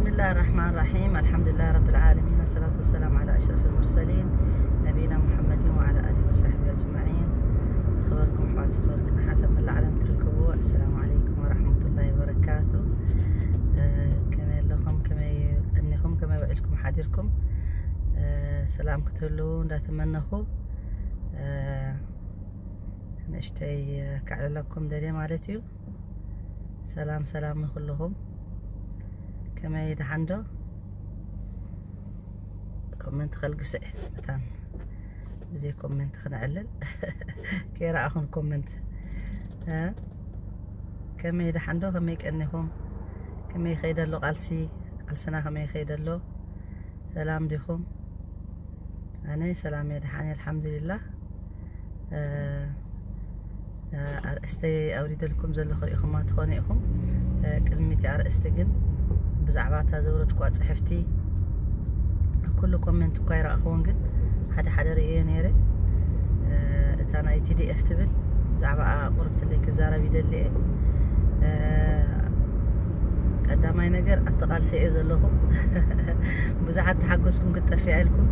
بسم الله الرحمن الرحيم. الحمد لله رب العالمين، والصلاة والسلام على أشرف المرسلين نبينا محمد وعلى آله وصحبه أجمعين. ዝኸበርኩም ኣሕዋት፣ ዝኸበርኩም ኣሓት ኣብ መላእ ዓለም ትርከቡ፣ ኣሰላሙ ዓለይኩም ወራሕመቱላሂ ወበረካቱ። ከመይ ኣለኹም? ከመይ ቀኒኹም? ከመይ ውዒልኩም ሓዲርኩም? ሰላም ክትህልዉ እንዳተመነኹ፣ ንእሽተይ ከዕልለኩም ደልየ ማለት እዩ። ሰላም ሰላም ንኹልኹም። ከመይ ደሓን ዶ? ኮመንት ከልግሶ እየ መታን፣ ብዘይ ኮመንት ክነዕልል። ከይረኣኹን ኮመንት እ? ከመይ ደሓን ዶ? ከመይ ቀኒኹም? ከመይ ይኸይድ ኣሎ ቃልሲ? ቃልስና ከመይ ይኸይድ ኣሎ? ሰላም ዲኹም? ኣነ ሰላም እየ፣ ደሓን እየ፣ ኣልሓምዱሊላህ። ኣርእስተይ ኣውሪደልኩም ዘለኹ ርኢኹማ ትኾኑ ኢኹም። ቅድሚ እቲ ኣርእስቲ ግን ብዛዕባ እታ ዘውረድኳ ጽሕፍቲ ኩሉ ኮሜንት እኳ ይረኣኽዎን፣ ግን ሓደ ሓደ ርእየ ነይረ። እታ ናይ ቲ ዲ ኤፍ ትብል ብዛዕባኣ ቁርብትለይ ክዛረብ ይደሊ እየ። ቀዳማይ ነገር ኣብቲ ቃልሲ እየ ዘለኹ። ብዙሓት ተሓጎስኩም ክትጠፍያ ኢልኩም፣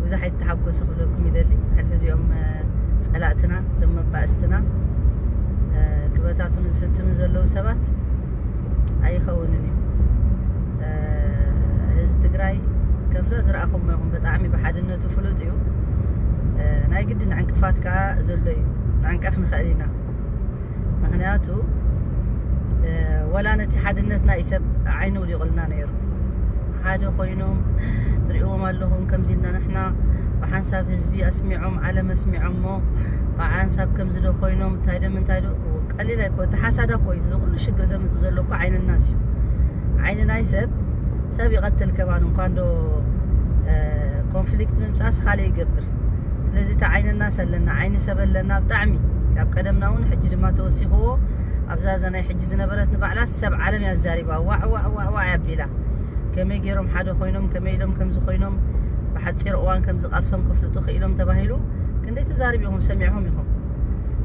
ብዙሕ ኣይተሓጎሱ ክብለኩም ይደሊ። ሕልፊ እዚኦም ጸላእትና፣ እዞም መባእስትና ክበታትኑ ዝፍትኑ ዘለዉ ሰባት ኣይኸውንን እዩ። ህዝቢ ትግራይ ከምዛ ዝረኣኹሞ ይኹን ብጣዕሚ ብሓድነቱ ፍሉጥ እዩ። ናይ ግድን ዕንቅፋት ከዓ ዘሎ እዩ። ንዕንቀፍ ንኽእል ኢና። ምኽንያቱ ወላ ነቲ ሓድነትና እዩ ሰብ ዓይኒ ውዲቑልና ነይሩ። ሓደ ኮይኖም ትሪእዎም ኣለኹም። ከምዚ ኢልና ንሕና ብሓንሳብ ህዝቢ ኣስሚዖም፣ ዓለም ኣስሚዖሞ፣ ብሓንሳብ ከምዚ ዶ ኮይኖም፣ እንታይ ዶ ምንታይ ዶ፣ ቀሊል ኣይኮ፣ እቲ ሓሳዳ እኮ እዩ እዚ ኩሉ ሽግር ዘምፅእ ዘሎ እኮ ዓይንናስ እዩ። ዓይኒ ናይ ሰብ ሰብ ይቐትል ከማን እንኳን ዶ ኮንፍሊክት ምምፃእስ ካልእ ይገብር። ስለዚ እቲ ዓይንናስ ኣለና፣ ዓይኒ ሰብ ኣለና ብጣዕሚ ካብ ቀደምና እውን ሕጂ ድማ ተወሲኽዎ። ኣብዛ እዛ ናይ ሕጂ ዝነበረት ንባዕላ ሰብ ዓለም እያ ዛሪባ፣ ዋዕ ዋዕ ዋዕ ዋዕ ኣቢላ። ከመይ ገይሮም ሓደ ኮይኖም፣ ከመይ ኢሎም ከምዚ ኮይኖም፣ ብሓፂር እዋን ከምዚ ቃልሶም ክፍልጡ ክኢሎም ተባሂሉ ክንደይ ተዛሪብኹም ሰሚዕኹም ኢኹም።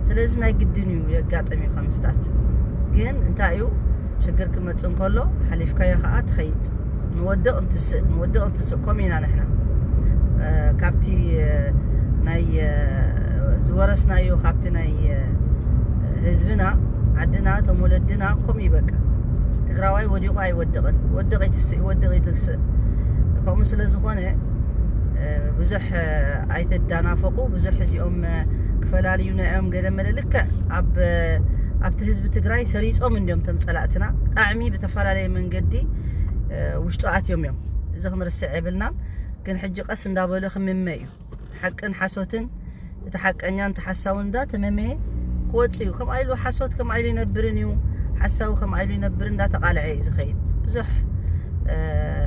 ስለዚ ናይ ግድን እዩ የጋጥም እዩ ከምስታት። ግን እንታይ እዩ ሽግር ክመፅእ እንከሎ ሓሊፍካዮ ከዓ ትኸይድ። ንወድቕ እንትስእ፣ ንወድቕ እንትስእ ከምኡ ኢና ንሕና። ካብቲ ናይ ዝወረስናዮ ካብቲ ናይ ህዝብና ዓድና እቶም ወለድና ከምኡ እዩ በቃ። ትግራዋይ ወዲቑ ኣይወድቕን፣ ወድቕ ይትስእ፣ ይወድቕ ይትስእ። ከምኡ ስለ ዝኾነ ብዙሕ ኣይተዳናፈቑ። ብዙሕ እዚኦም ክፈላልዩና እዮም ገለ መለ ልክዕ ኣብ ኣብቲ ህዝቢ ትግራይ ሰሪጾም እንዲዮም ተም ጸላእትና። ብጣዕሚ ብተፈላለየ መንገዲ ውሽጡ ኣትዮም እዮም። እዚ ክንርስዕ የብልናን። ግን ሕጂ ቀስ እንዳበለ ክምመ እዩ። ሓቅን ሓሶትን፣ እቲ ሓቀኛን እቲ ሓሳውን እንዳተመመየ ክወጽእ እዩ። ከምኣ ኢሉ ሓሶት ከምኣ ኢሉ ይነብርን እዩ፣ ሓሳዊ ከምኣ ኢሉ ይነብር እንዳተቓልዐ እዩ ዝኸይድ። ብዙሕ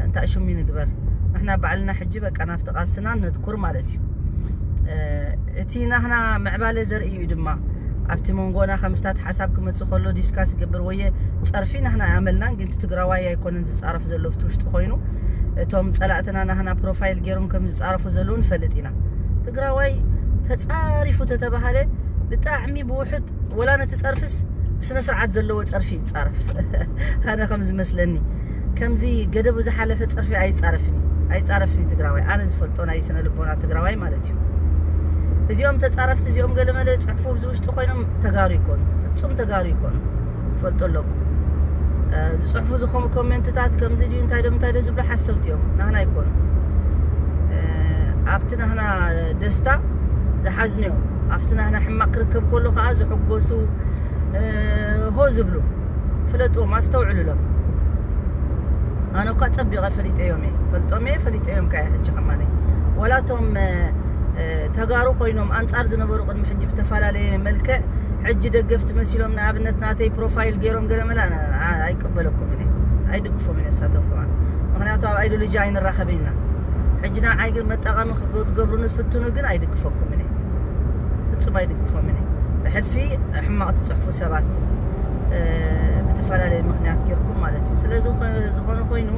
እንታይ ሽሙ ይንግበር፣ ንሕና ባዕልና ሕጂ በቃ ናብቲ ቃልስና ነትኩር ማለት እዩ። እቲ ናህና ምዕባለ ዘርኢ እዩ ድማ ኣብቲ መንጎና ከምስታት ሓሳብ ክመጽእ ከሎ ዲስካስ ይገብር ወየ ጸርፊ ናህና ኣመልናን ግን ትግራዋይ ኣይኮነን ዝጻረፍ ዘሎ ኣብቲ ውሽጢ ኮይኑ እቶም ጸላእትና ናህና ፕሮፋይል ገይሮም ከም ዝጻረፉ ዘለዉ ንፈልጥ ኢና። ትግራዋይ ተጻሪፉ ተተባሃለ ብጣዕሚ ብውሑድ ወላ ነቲ ጸርፍስ ብስነ ስርዓት ዘለዎ ጸርፊ ይጻረፍ። ኣነ ከም ዝመስለኒ ከምዚ ገደቡ ዝሓለፈ ጸርፊ ኣይጻረፍን እዩ። ኣይጻረፍን እዩ ትግራዋይ። ኣነ ዝፈልጦ ናይ ስነ ልቦና ትግራዋይ ማለት እዩ። እዚኦም ተጻረፍቲ እዚኦም ገለመለ ጽሕፉ ኣብዚ ውሽጢ ኮይኖም ተጋሩ ይኮኑ፣ ፍጹም ተጋሩ ይኮኑ። ትፈልጦ ኣለኩ ዝጽሕፉ ዝኾኑ ኮሜንትታት ከምዚ ድዩ እንታይ ዶ እንታይ ዶ ዝብሉ ሓሰውቲ እዮም። ናህና ይኮኑ ኣብቲ ናህና ደስታ ዝሓዝኑ እዮም። ኣብቲ ናህና ሕማቅ ክርከብ ከሎ ከዓ ዝሕጎሱ ሆ ዝብሉ። ፍለጥዎም፣ ኣስተውዕሉሎም። ኣነ እኳ ጸቢቐ ፈሊጠዮም እየ፣ ፈልጦም እየ፣ ፈሊጠዮም ከ ሕጂ ከማነ ዋላቶም ተጋሩ ኮይኖም ኣንጻር ዝነበሩ ቅድሚ ሕጂ ብተፈላለየ መልክዕ ሕጂ ደገፍቲ መሲሎም ንኣብነት ናተይ ፕሮፋይል ገይሮም ገለ መላ ኣይቀበለኩምን እየ፣ ኣይድግፎምን እየ እሳቶም ከማን። ምክንያቱ ኣብ ኣይዲዮሎጂ ኣይንራኸብን ኢና። ሕጂ ንዓይ ግን መጠቐሚ ክትገብሩ ንትፍትኑ ግን ኣይድግፈኩምን እየ፣ ፍጹም ኣይድግፎምን እየ። ብሕልፊ ሕማቕ ትጽሕፉ ሰባት ብተፈላለየ ምክንያት ጌርኩም ማለት እዩ። ስለዚ ዝኾነ ኮይኑ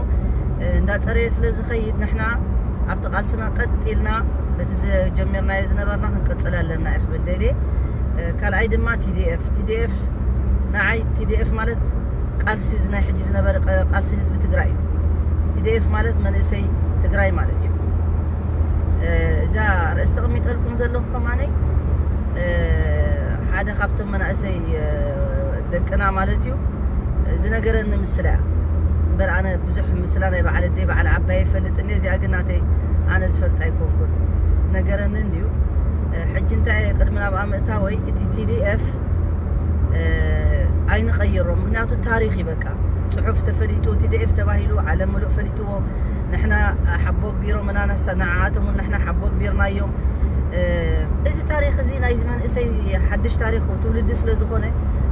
እንዳፀረየ ስለ ዝኸይድ ንሕና ኣብቲ ቃልስና ቀጥ ኢልና በቲ ዘጀመርናዮ ዝነበርና ክንቅፅል ኣለና እየ ክብል ደልየ። ካልኣይ ድማ ቲ ዲ ኤፍ፣ ቲ ዲ ኤፍ ንዓይ ቲ ዲ ኤፍ ማለት ቃልሲ ናይ ሕጂ ዝነበረ ቃልሲ ህዝቢ ትግራይ እዩ። ቲ ዲ ኤፍ ማለት መንእሰይ ትግራይ ማለት እዩ። እዛ ርእስ ተቐሚጠልኩም ዘለኹ ከማነይ ሓደ ካብቶም መናእሰይ ደቅና ማለት እዩ ዝነገረኒ ምስላ እያ። እምበር ኣነ ብዙሕ ምስላ ናይ በዓል ኣደይ በዓል ዓባይ ይፈልጥ እኒ እዚኣ ግን ናተይ ኣነ ዝፈልጥ ኣይኮንኩን። ነገረኒ እንድዩ። ሕጂ እንታይ ቅድሚ ናብኣ ምእታወይ እቲ ቲ ዲ ኤፍ ኣይንቐይሮ። ምክንያቱ ታሪኽ እዩ በቃ። ጽሑፍ ተፈሊጡ ቲ ዲ ኤፍ ተባሂሉ ዓለም ምሉእ ፈሊጥዎ። ንሕና ሓቦ ኣግቢሮምና ንሳ ንዓኣቶም እውን ንሕና ሓቦ ኣግቢርናዮም። እዚ ታሪኽ እዚ ናይዚ መንእሰይ ሓድሽ ታሪኽ ትውልዲ ስለ ዝኾነ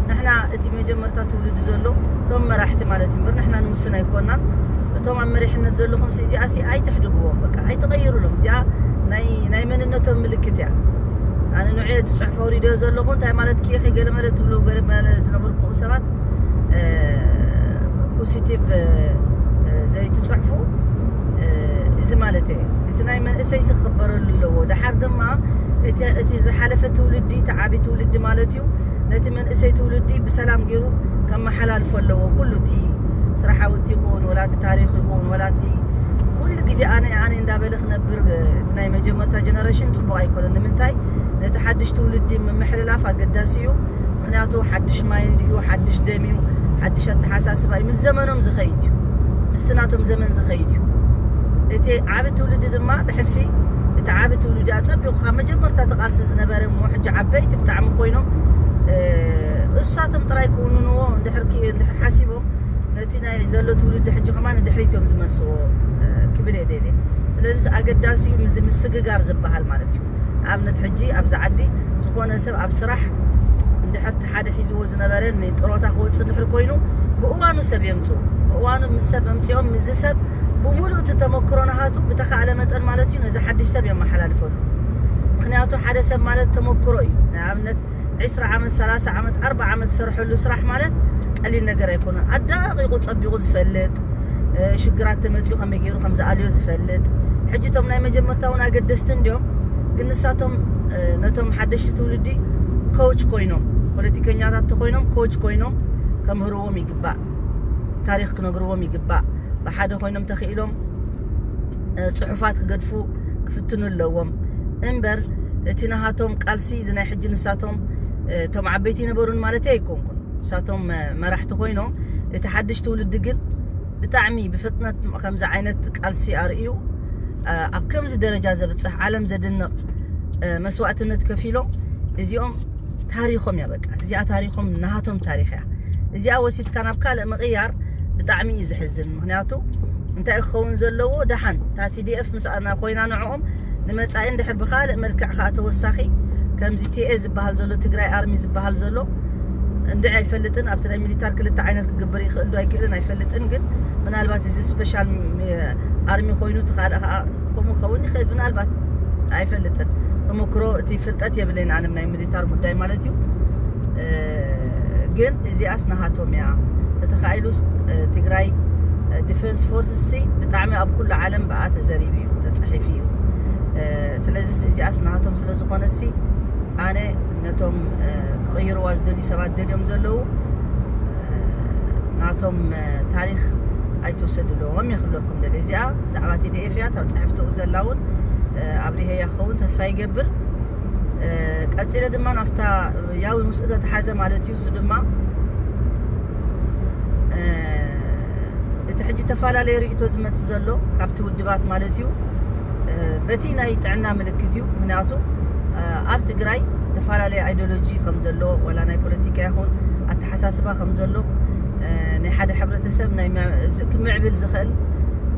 ንሕና እቲ መጀመርታ ትውልዲ ዘሎ እቶም መራሕቲ ማለት እምበር ንሕና ንውስን ኣይኮናን። እቶም ኣብ መሪሕነት ዘለኹም እዚኣ ሲ ኣይትሕድግዎም በቃ ኣይትቐይሩሎም። እዚኣ ናይ መንነቶም ምልክት እያ። ኣነ ንዑ እቲ ፅሑፍ ኣውሪዶ ዘለኹ እንታይ ማለት ክኢኺ ገለመለ ትብሉ ገለመለ ዝነበርኩ ሰባት ፖዚቲቭ ዘይትፅሕፉ እዚ ማለት እዩ። እቲ ናይ መንእሰይ ዝኽበረሉ ኣለዎ። ደሓር ድማ እቲ ዝሓለፈ ትውልዲ እቲ ዓብዪ ትውልዲ ማለት እዩ ነቲ መንእሰይ ትውልዲ ብሰላም ገይሩ ከመሓላልፎ ኣለዎ። ኩሉ እቲ ስራሓዊ ይኹን ወላ እቲ ታሪኽ ይኹን ወላ እቲ ኩሉ ግዜ ኣነ ኣነ እንዳበለ ክነብር እቲ ናይ መጀመርታ ጀነሬሽን ፅቡቕ ኣይኮነን። ንምንታይ ነቲ ሓድሽ ትውልዲ ምምሕልላፍ ኣገዳሲ እዩ። ምክንያቱ ሓድሽ ማይንድ እዩ፣ ሓድሽ ደም እዩ፣ ሓድሽ ኣተሓሳስባ እዩ። ምስ ዘመኖም ዝኸይድ እዩ፣ ምስቲ ናቶም ዘመን ዝኸይድ እዩ። እቲ ዓቢ ትውልዲ ድማ ብሕልፊ እቲ ዓቢ ትውልዲ ኣጸቢቑ ካብ መጀመርታ ተቃልሲ ዝነበረ እሞ ሕጂ ዓበይቲ ብጣዕሚ ኮይኖም እሳቶም ጥራይ ክውንንዎ እንድሕር ሓሲቦም ነቲ ናይ ዘሎ ትውልዲ ሕጂ ከማ ንድሕሪት እዮም ዝመልስዎ ክብል እየ ደልየ። ስለዚ ኣገዳሲ እዩ ምስዚ ምስግጋር ዝበሃል ማለት እዩ። ንኣብነት ሕጂ ኣብዚ ዓዲ ዝኾነ ሰብ ኣብ ስራሕ እንድሕር እቲ ሓደ ሒዝዎ ዝነበረ ንጥሮታ ክወፅእ እንድሕር ኮይኑ ብእዋኑ ሰብ የምፅኡ። ብእዋኑ ምስ ሰብ ኣምፅኦም ምስዚ ሰብ ብምሉእ እቲ ተመክሮ ናሃቱ ብተኻእለ መጠን ማለት እዩ ነዚ ሓድሽ ሰብ የመሓላልፈሉ። ምክንያቱ ሓደ ሰብ ማለት ተመክሮ እዩ። ንኣብነት ዒስራ ዓመት ሰላሳ ዓመት ኣርባ ዓመት ዝሰርሐሉ ስራሕ ማለት ቀሊል ነገር ኣይኮነን። ኣዳቂቁ ፀቢቁ ዝፈልጥ ሽግራት ተመፂኡ ከመይ ገይሩ ከም ዝኣልዮ ዝፈልጥ ሕጂ እቶም ናይ መጀመርታ እውን ኣገደስቲ እንዲዮም ግን ንሳቶም ነቶም ሓደሽቲ ትውልዲ ኮች ኮይኖም ፖለቲከኛታት ተኮይኖም ኮች ኮይኖም ከምህርዎም ይግባእ። ታሪክ ክነግርዎም ይግባእ። ብሓደ ኮይኖም ተኽኢሎም ፅሑፋት ክገድፉ ክፍትኑ ኣለዎም እምበር እቲ ናሃቶም ቃልሲ እዚ ናይ ሕጂ ንሳቶም እቶም ዓበይቲ ይነበሩን ማለት ኣይኮንኩን። ንሳቶም መራሕቲ ኮይኖም እቲ ሓድሽ ትውልዲ ግን ብጣዕሚ ብፍጥነት ከምዚ ዓይነት ቃልሲ ኣርእዩ ኣብ ከምዚ ደረጃ ዘብፅሕ ዓለም ዘድንቕ መስዋእትነት ከፊሎም እዚኦም ታሪኾም እያ በቃ እዚኣ ታሪኾም ናሃቶም ታሪኽ እያ። እዚኣ ወሲድካ ናብ ካልእ ምቕያር ብጣዕሚ እዩ ዝሕዝን። ምክንያቱ እንታይ ክኸውን ዘለዎ ደሓን እታ ቲ ዲ ኤፍ ምስኣና ኮይና ንዕኦም ንመፃኢ እንድሕር ብካልእ መልክዕ ከዓ ተወሳኺ ከምዚ ቲ ኤ ዝበሃል ዘሎ ትግራይ ኣርሚ ዝበሃል ዘሎ እንድዒ ኣይፈልጥን ኣብቲ ናይ ሚሊታር ክልተ ዓይነት ክግበር ይኽእል ዶ ኣይክእልን ኣይፈልጥን ግን ምናልባት እዚ ስፔሻል ኣርሚ ኮይኑ እቲ ካልእ ከዓ ከምኡ ክኸውን ይኽእል ምናልባት ኣይፈልጥን ተመክሮ እቲ ፍልጠት የብለይን ኣንም ናይ ሚሊታር ጉዳይ ማለት እዩ ግን እዚኣስ ናሃቶም እያ ተተኻኢሉ ትግራይ ዲፈንስ ፎርስ ሲ ብጣዕሚ ኣብ ኩሉ ዓለም ብኣ ተዘሪቡ እዩ ተፃሒፉ እዩ ስለዚ እዚኣስ ናሃቶም ስለ ዝኾነት ሲ ኣነ ነቶም ክቕይርዋ ዝደልዩ ሰባት ደልዮም ዘለዉ ናቶም ታሪክ ኣይትውሰድሎም እየ ክብለኩም ደለ እዚኣ ብዛዕባ ቲ ዲ ኤፍ እያ ታብ ፅሕፍትኡ ዘላ እውን ኣብሪሀያ ክኸውን ተስፋ ይገብር ቀፂለ ድማ ናብታ ያው ምስኡ ተተሓዘ ማለት እዩ እሱ ድማ እቲ ሕጂ ተፈላለየ ርእቶ ዝመፅእ ዘሎ ካብቲ ውድባት ማለት እዩ በቲ ናይ ጥዕና ምልክት እዩ ምክንያቱ ኣብ ትግራይ ተፈላለየ ኣይዲዮሎጂ ከም ዘሎ ወላ ናይ ፖለቲካ ይኹን ኣተሓሳስባ ከም ዘሎ ናይ ሓደ ሕብረተሰብ ናይ ክምዕብል ዝኽእል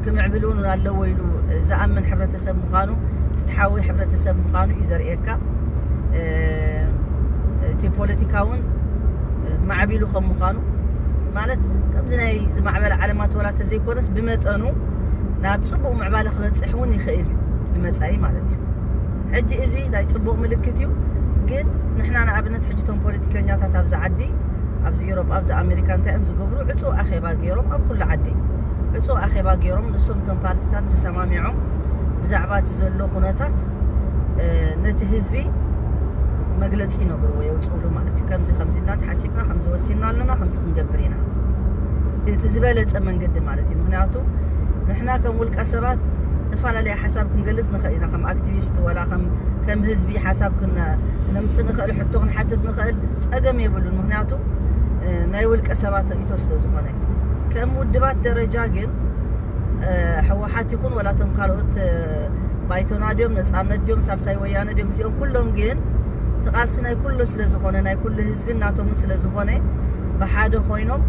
ክምዕብል እውን ኣለዎ ኢሉ ዝኣምን ሕብረተሰብ ምዃኑ ፍትሓዊ ሕብረተሰብ ምዃኑ እዩ ዘርእየካ እቲ ፖለቲካ እውን ማዕቢሉ ከም ምዃኑ ማለት ከምዚ ናይ ዝማዕበለ ዓለማት ወላ ተዘይኮነስ ብመጠኑ ናብ ፅቡቅ ምዕባለ ክበፅሕ እውን ይኽእል እዩ ንመፃኢ ማለት እዩ ሕጂ እዚ ናይ ፅቡቅ ምልክት እዩ ግን ንሕና ንኣብነት ሕጂ ቶም ፖለቲከኛታት ኣብዚ ዓዲ ኣብዚ ኢሮጳ ኣብዚ ኣሜሪካ እንታይ እዮም ዝገብሩ ዕፁ ኣኼባ ገይሮም ኣብ ኩሉ ዓዲ ዕፁ ኣኼባ ገይሮም ንሶም ቶም ፓርቲታት ተሰማሚዖም ብዛዕባ እቲ ዘሎ ኩነታት ነቲ ህዝቢ መግለፂ ይነግርዎ የውፅእሉ ማለት እዩ ከምዚ ከምዚ እና ተሓሲብና ከምዚ ወሲና ኣለና ከምዚ ክንገብር ኢና እቲ ዝበለፀ መንገዲ ማለት እዩ ምክንያቱ ንሕና ከም ውልቀ ሰባት ዝተፈላለየ ሓሳብ ክንገልጽ ንኽእል ኢና። ከም ኣክቲቪስት ዋላ ከም ህዝቢ ሓሳብ ክነምጽእ ንኽእል፣ ሕቶ ክንሓትት ንኽእል፣ ጸገም የብሉን። ምክንያቱ ናይ ውልቀ ሰባት ርእቶ ስለ ዝኾነ። ከም ውድባት ደረጃ ግን ህወሓት ይኹን ዋላ ቶም ካልኦት ባይቶና ድዮም፣ ነፃነት ድዮም፣ ሳልሳይ ወያነ ድዮም፣ እዚኦም ኩሎም ግን እቲ ቃልሲ ናይ ኩሉ ስለ ዝኾነ፣ ናይ ኩሉ ህዝቢ እናቶምን ስለ ዝኾነ፣ ብሓደ ኮይኖም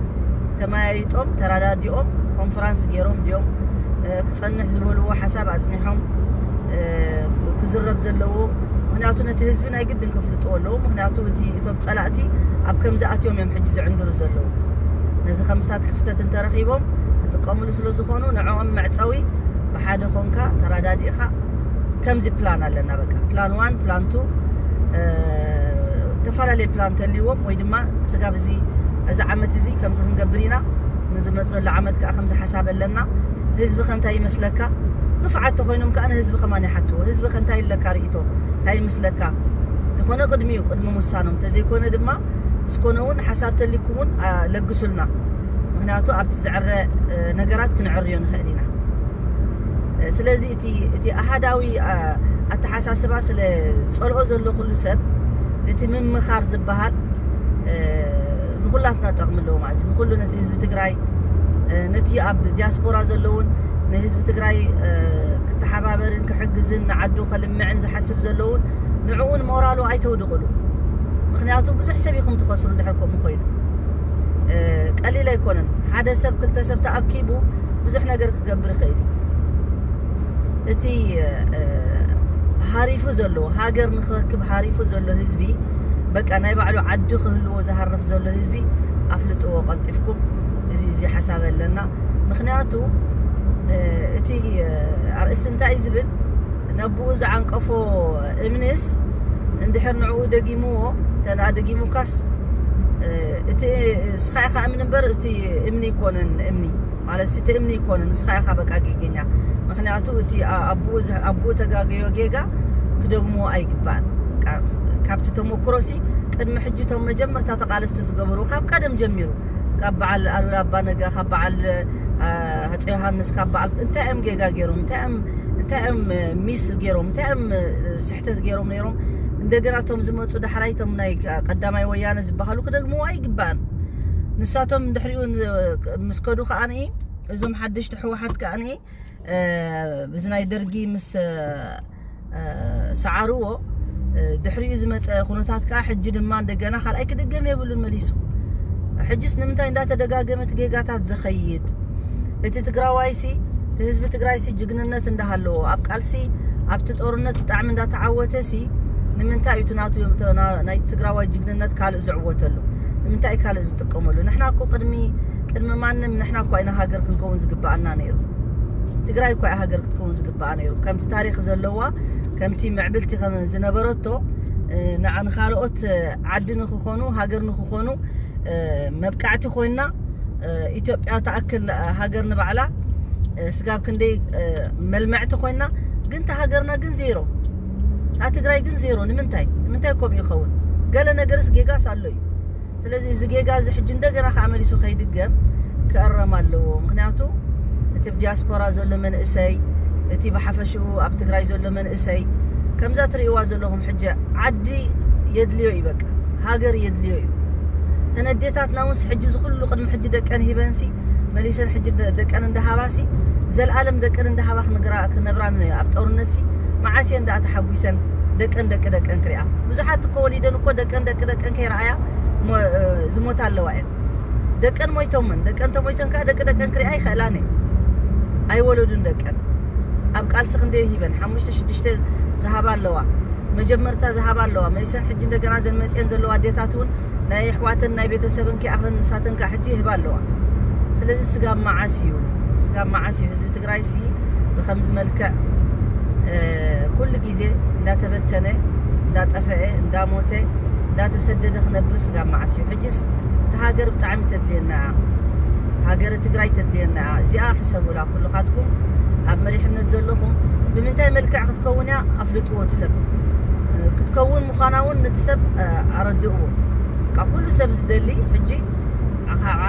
ተመያይጦም ተረዳዲኦም ኮንፈራንስ ገይሮም ድዮም ክፀንሕ ዝበልዎ ሓሳብ ኣፅኒሖም ክዝረብ ዘለዎ። ምክንያቱ ነቲ ህዝቢ ናይ ግድን ከፍልጥዎ ኣለዎ። ምክንያቱ እቲ እቶም ፀላእቲ ኣብ ከምዚ ኣትዮም እዮም ሕጂ ዝዕንድሩ ዘለዉ። ነዚ ከምስታት ክፍተት እንተረኺቦም ክጥቀምሉ ስለ ዝኾኑ ንዕኦም መዕፀዊ ብሓደ ኮንካ ተረዳዲእካ ከምዚ ፕላን ኣለና። በቃ ፕላን ዋን፣ ፕላን ቱ፣ ተፈላለየ ፕላን ተልዎም ወይ ድማ ስጋብ እዚ እዚ ዓመት እዚ ከምዚ ክንገብር ኢና፣ ንዝመፅ ዘሎ ዓመት ከዓ ከምዚ ሓሳብ ኣለና። ህዝቢ ከ እንታይ ይመስለካ? ንፉዓት ተኮይኖም ከዓ ንህዝቢ ከማን ይሓትዎ። ህዝቢ ከ እንታይ ኣለካ ርእቶ? እንታይ ይመስለካ? ተኾነ ቅድሚኡ ቅድሚ ምውሳኖም፣ ተዘይኮነ ድማ ምስኮነ እውን ሓሳብ ተሊኩም እውን ለግሱልና። ምክንያቱ ኣብቲ ዝዕረ ነገራት ክንዕርዮ ንኽእል ኢና። ስለዚ እቲ ኣሃዳዊ ኣተሓሳስባ ስለ ዝፀልኦ ዘሎ ኩሉ ሰብ፣ እቲ ምምኻር ዝበሃል ንኩላትና ጠቕሚ ኣለዎ ማለት እዩ። ንኩሉ ነቲ ህዝቢ ትግራይ፣ ነቲ ኣብ ዲያስፖራ ዘለውን ንህዝቢ ትግራይ ክተሓባበርን ክሕግዝን ንዓዱ ከልምዕን ዝሓስብ ዘለውን ንዕኡን ሞራሉ ኣይተውድቕሉ። ምክንያቱ ብዙሕ ሰብ ኢኹም ትኸስሩ ድሕር ከምኡ ኮይኑ። ቀሊል ኣይኮነን። ሓደ ሰብ ክልተ ሰብ ተኣኪቡ ብዙሕ ነገር ክገብር ይኽእል እዩ። እቲ ሃሪፉ ዘሎ ሃገር ንክረክብ ሃሪፉ ዘሎ ህዝቢ፣ በቃ ናይ ባዕሉ ዓዲ ክህልዎ ዝሃርፍ ዘሎ ህዝቢ ኣፍልጥዎ ቀልጢፍኩም። እዚ እዚ ሓሳብ ኣለና። ምክንያቱ እቲ ኣርእስቲ እንታይ እዩ ዝብል፣ ነብኡ ዝዓንቀፎ እምንስ እንድሕር ንዕኡ ደጊምዎ፣ እንተ ደኣ ደጊሙካስ እቲ እስኻ ኢኻ እምኒ እምበር እቲ እምኒ ይኮነን እምኒ ማለት እቲ እምኒ ይኮነን፣ ንስኻ ኢኻ በቃ ጌገኛ። ምክንያቱ እቲ ኣቦኡ ተጋገዮ ጌጋ ክደግምዎ ኣይግባእን። ካብቲ ተመክሮ ሲ ቅድሚ ሕጂ እቶም መጀመርታ ተቃለስቲ ዝገበሩ ካብ ቀደም ጀሚሩ ካብ በዓል ኣሉላ ኣባነጋ፣ ካብ በዓል ሃፀ ዮሃንስ፣ ካብ በዓል እንታይ እዮም ጌጋ ገይሮም፣ እንታይ እዮም ሚስ ገይሮም፣ እንታይ እዮም ስሕተት ገይሮም ነይሮም። እንደገና እቶም ዝመፁ ዳሕራይ እቶም ናይ ቀዳማይ ወያነ ዝበሃሉ ክደግምዎ ኣይግባእን። ንሳቶም ድሕሪኡ ምስ ከዱ ከዓኒ እዞም ሓደሽቲ ህወሓት ከዓኒ ብዚ ናይ ደርጊ ምስ ሰዓርዎ ድሕሪኡ ዝመፀ ኩነታት ከዓ ሕጂ ድማ እንደገና ካልኣይ ክድገም የብሉን መሊሱ። ሕጅስ ንምንታይ እንዳተደጋገመ እቲ ጌጋታት ዝኸይድ? እቲ ትግራዋይሲ እቲ ህዝቢ ትግራይሲ ጅግንነት እንዳሃለዎ ኣብ ቃልሲ ኣብቲ ጦርነት ብጣዕሚ እንዳተዓወተሲ ንምንታይ እዩ እቲ ናቱ ናይቲ ትግራዋይ ጅግንነት ካልእ ዝዕወተሉ? ንምንታይ ካልእ ዝጥቀመሉ? ንሕና እኮ ቅድሚ ቅድሚ ማንም ንሕና እኳ ኢና ሃገር ክንከውን ዝግባኣና ነይሩ። ትግራይ እኳ ሃገር ክትከውን ዝግባኣ ነይሩ። ከምቲ ታሪክ ዘለዋ ከምቲ ምዕብልቲ ዝነበረቶ ንዓ ንካልኦት ዓዲ ንክኾኑ ሃገር ንክኾኑ መብቃዕቲ ኮይና ኢትዮጵያ ተኣክል ሃገር ንባዕላ ስጋብ ክንደይ መልምዕቲ ኮይና፣ ግን ታ ሃገርና ግን ዜሮ፣ ታ ትግራይ ግን ዜሮ። ንምንታይ ንምንታይ ከምኡ ይኸውን? ገለ ነገርስ ጌጋስ ኣሎ እዩ። ስለዚ እዚ ጌጋ እዚ ሕጂ እንደገና ከዓ መሊሱ ከይድገም ክእረም ኣለዎ። ምክንያቱ እቲ ብ ዲያስፖራ ዘሎ መንእሰይ፣ እቲ ብሓፈሽኡ ኣብ ትግራይ ዘሎ መንእሰይ ከምዛ ትርእይዋ ዘለኹም ሕጂ ዓዲ የድልዮ እዩ፣ በቃ ሃገር የድልዮ እዩ። ተነዴታትና ውንስ ሕጂ ዝኩሉ ቅድሚ ሕጂ ደቀን ሂበንሲ መሊሰን ሕጂ ደቀን እንዳሃባሲ ዘልኣለም ደቀን እንዳሃባ ክነብራን ኣብ ጦርነትሲ መዓስ እየን ደኣ ተሓጒሰን ደቀን ደቂ ደቀን ክሪኣ? ብዙሓት እኮ ወሊደን እኮ ደቀን ደቂ ደቀን ከይረኣያ ዝሞታ ኣለዋ እየን። ደቀን ሞይቶምን ደቀን ተሞይተን ከዓ ደቂ ደቀን ክሪኣ ይኽእላን እየን። ኣይወለዱን ደቀን። ኣብ ቃልሲ ክንደይ ሂበን ሓሙሽተ ሽዱሽተ ዝሃባ ኣለዋ። መጀመርታ ዝሃባ ኣለዋ መይሰን ሕጂ እንደገና ዘን መፅአን ዘለዋ ኣዴታት እውን ናይ ኣሕዋተን ናይ ቤተሰብን ከይኣኽለን ንሳተን ከዓ ሕጂ ይህባ ኣለዋ። ስለዚ ስጋብ መዓስ እዩ ስጋብ መዓስ እዩ ህዝቢ ትግራይ ሲ ብከምዚ መልክዕ ኩሉ ግዜ እንዳተበተነ እንዳጠፈአ እንዳሞተ እንዳተሰደደ ክነብር ስጋብ መዓስ እዩ? ሕጅስ እቲ ሃገር ብጣዕሚ ተድልየና እያ። ሃገረ ትግራይ ተድልየና እያ። እዚኣ ሕሰቡላ ኩልኻትኩም ኣብ መሪሕነት ዘለኹም ብምንታይ መልክዕ ክትከውን እያ ኣፍልጥዎ እቲ ሰብ ክትከውን ምዃና እውን ነቲ ሰብ ኣረድእዎ። ካብ ኩሉ ሰብ ዝደሊ ሕጂ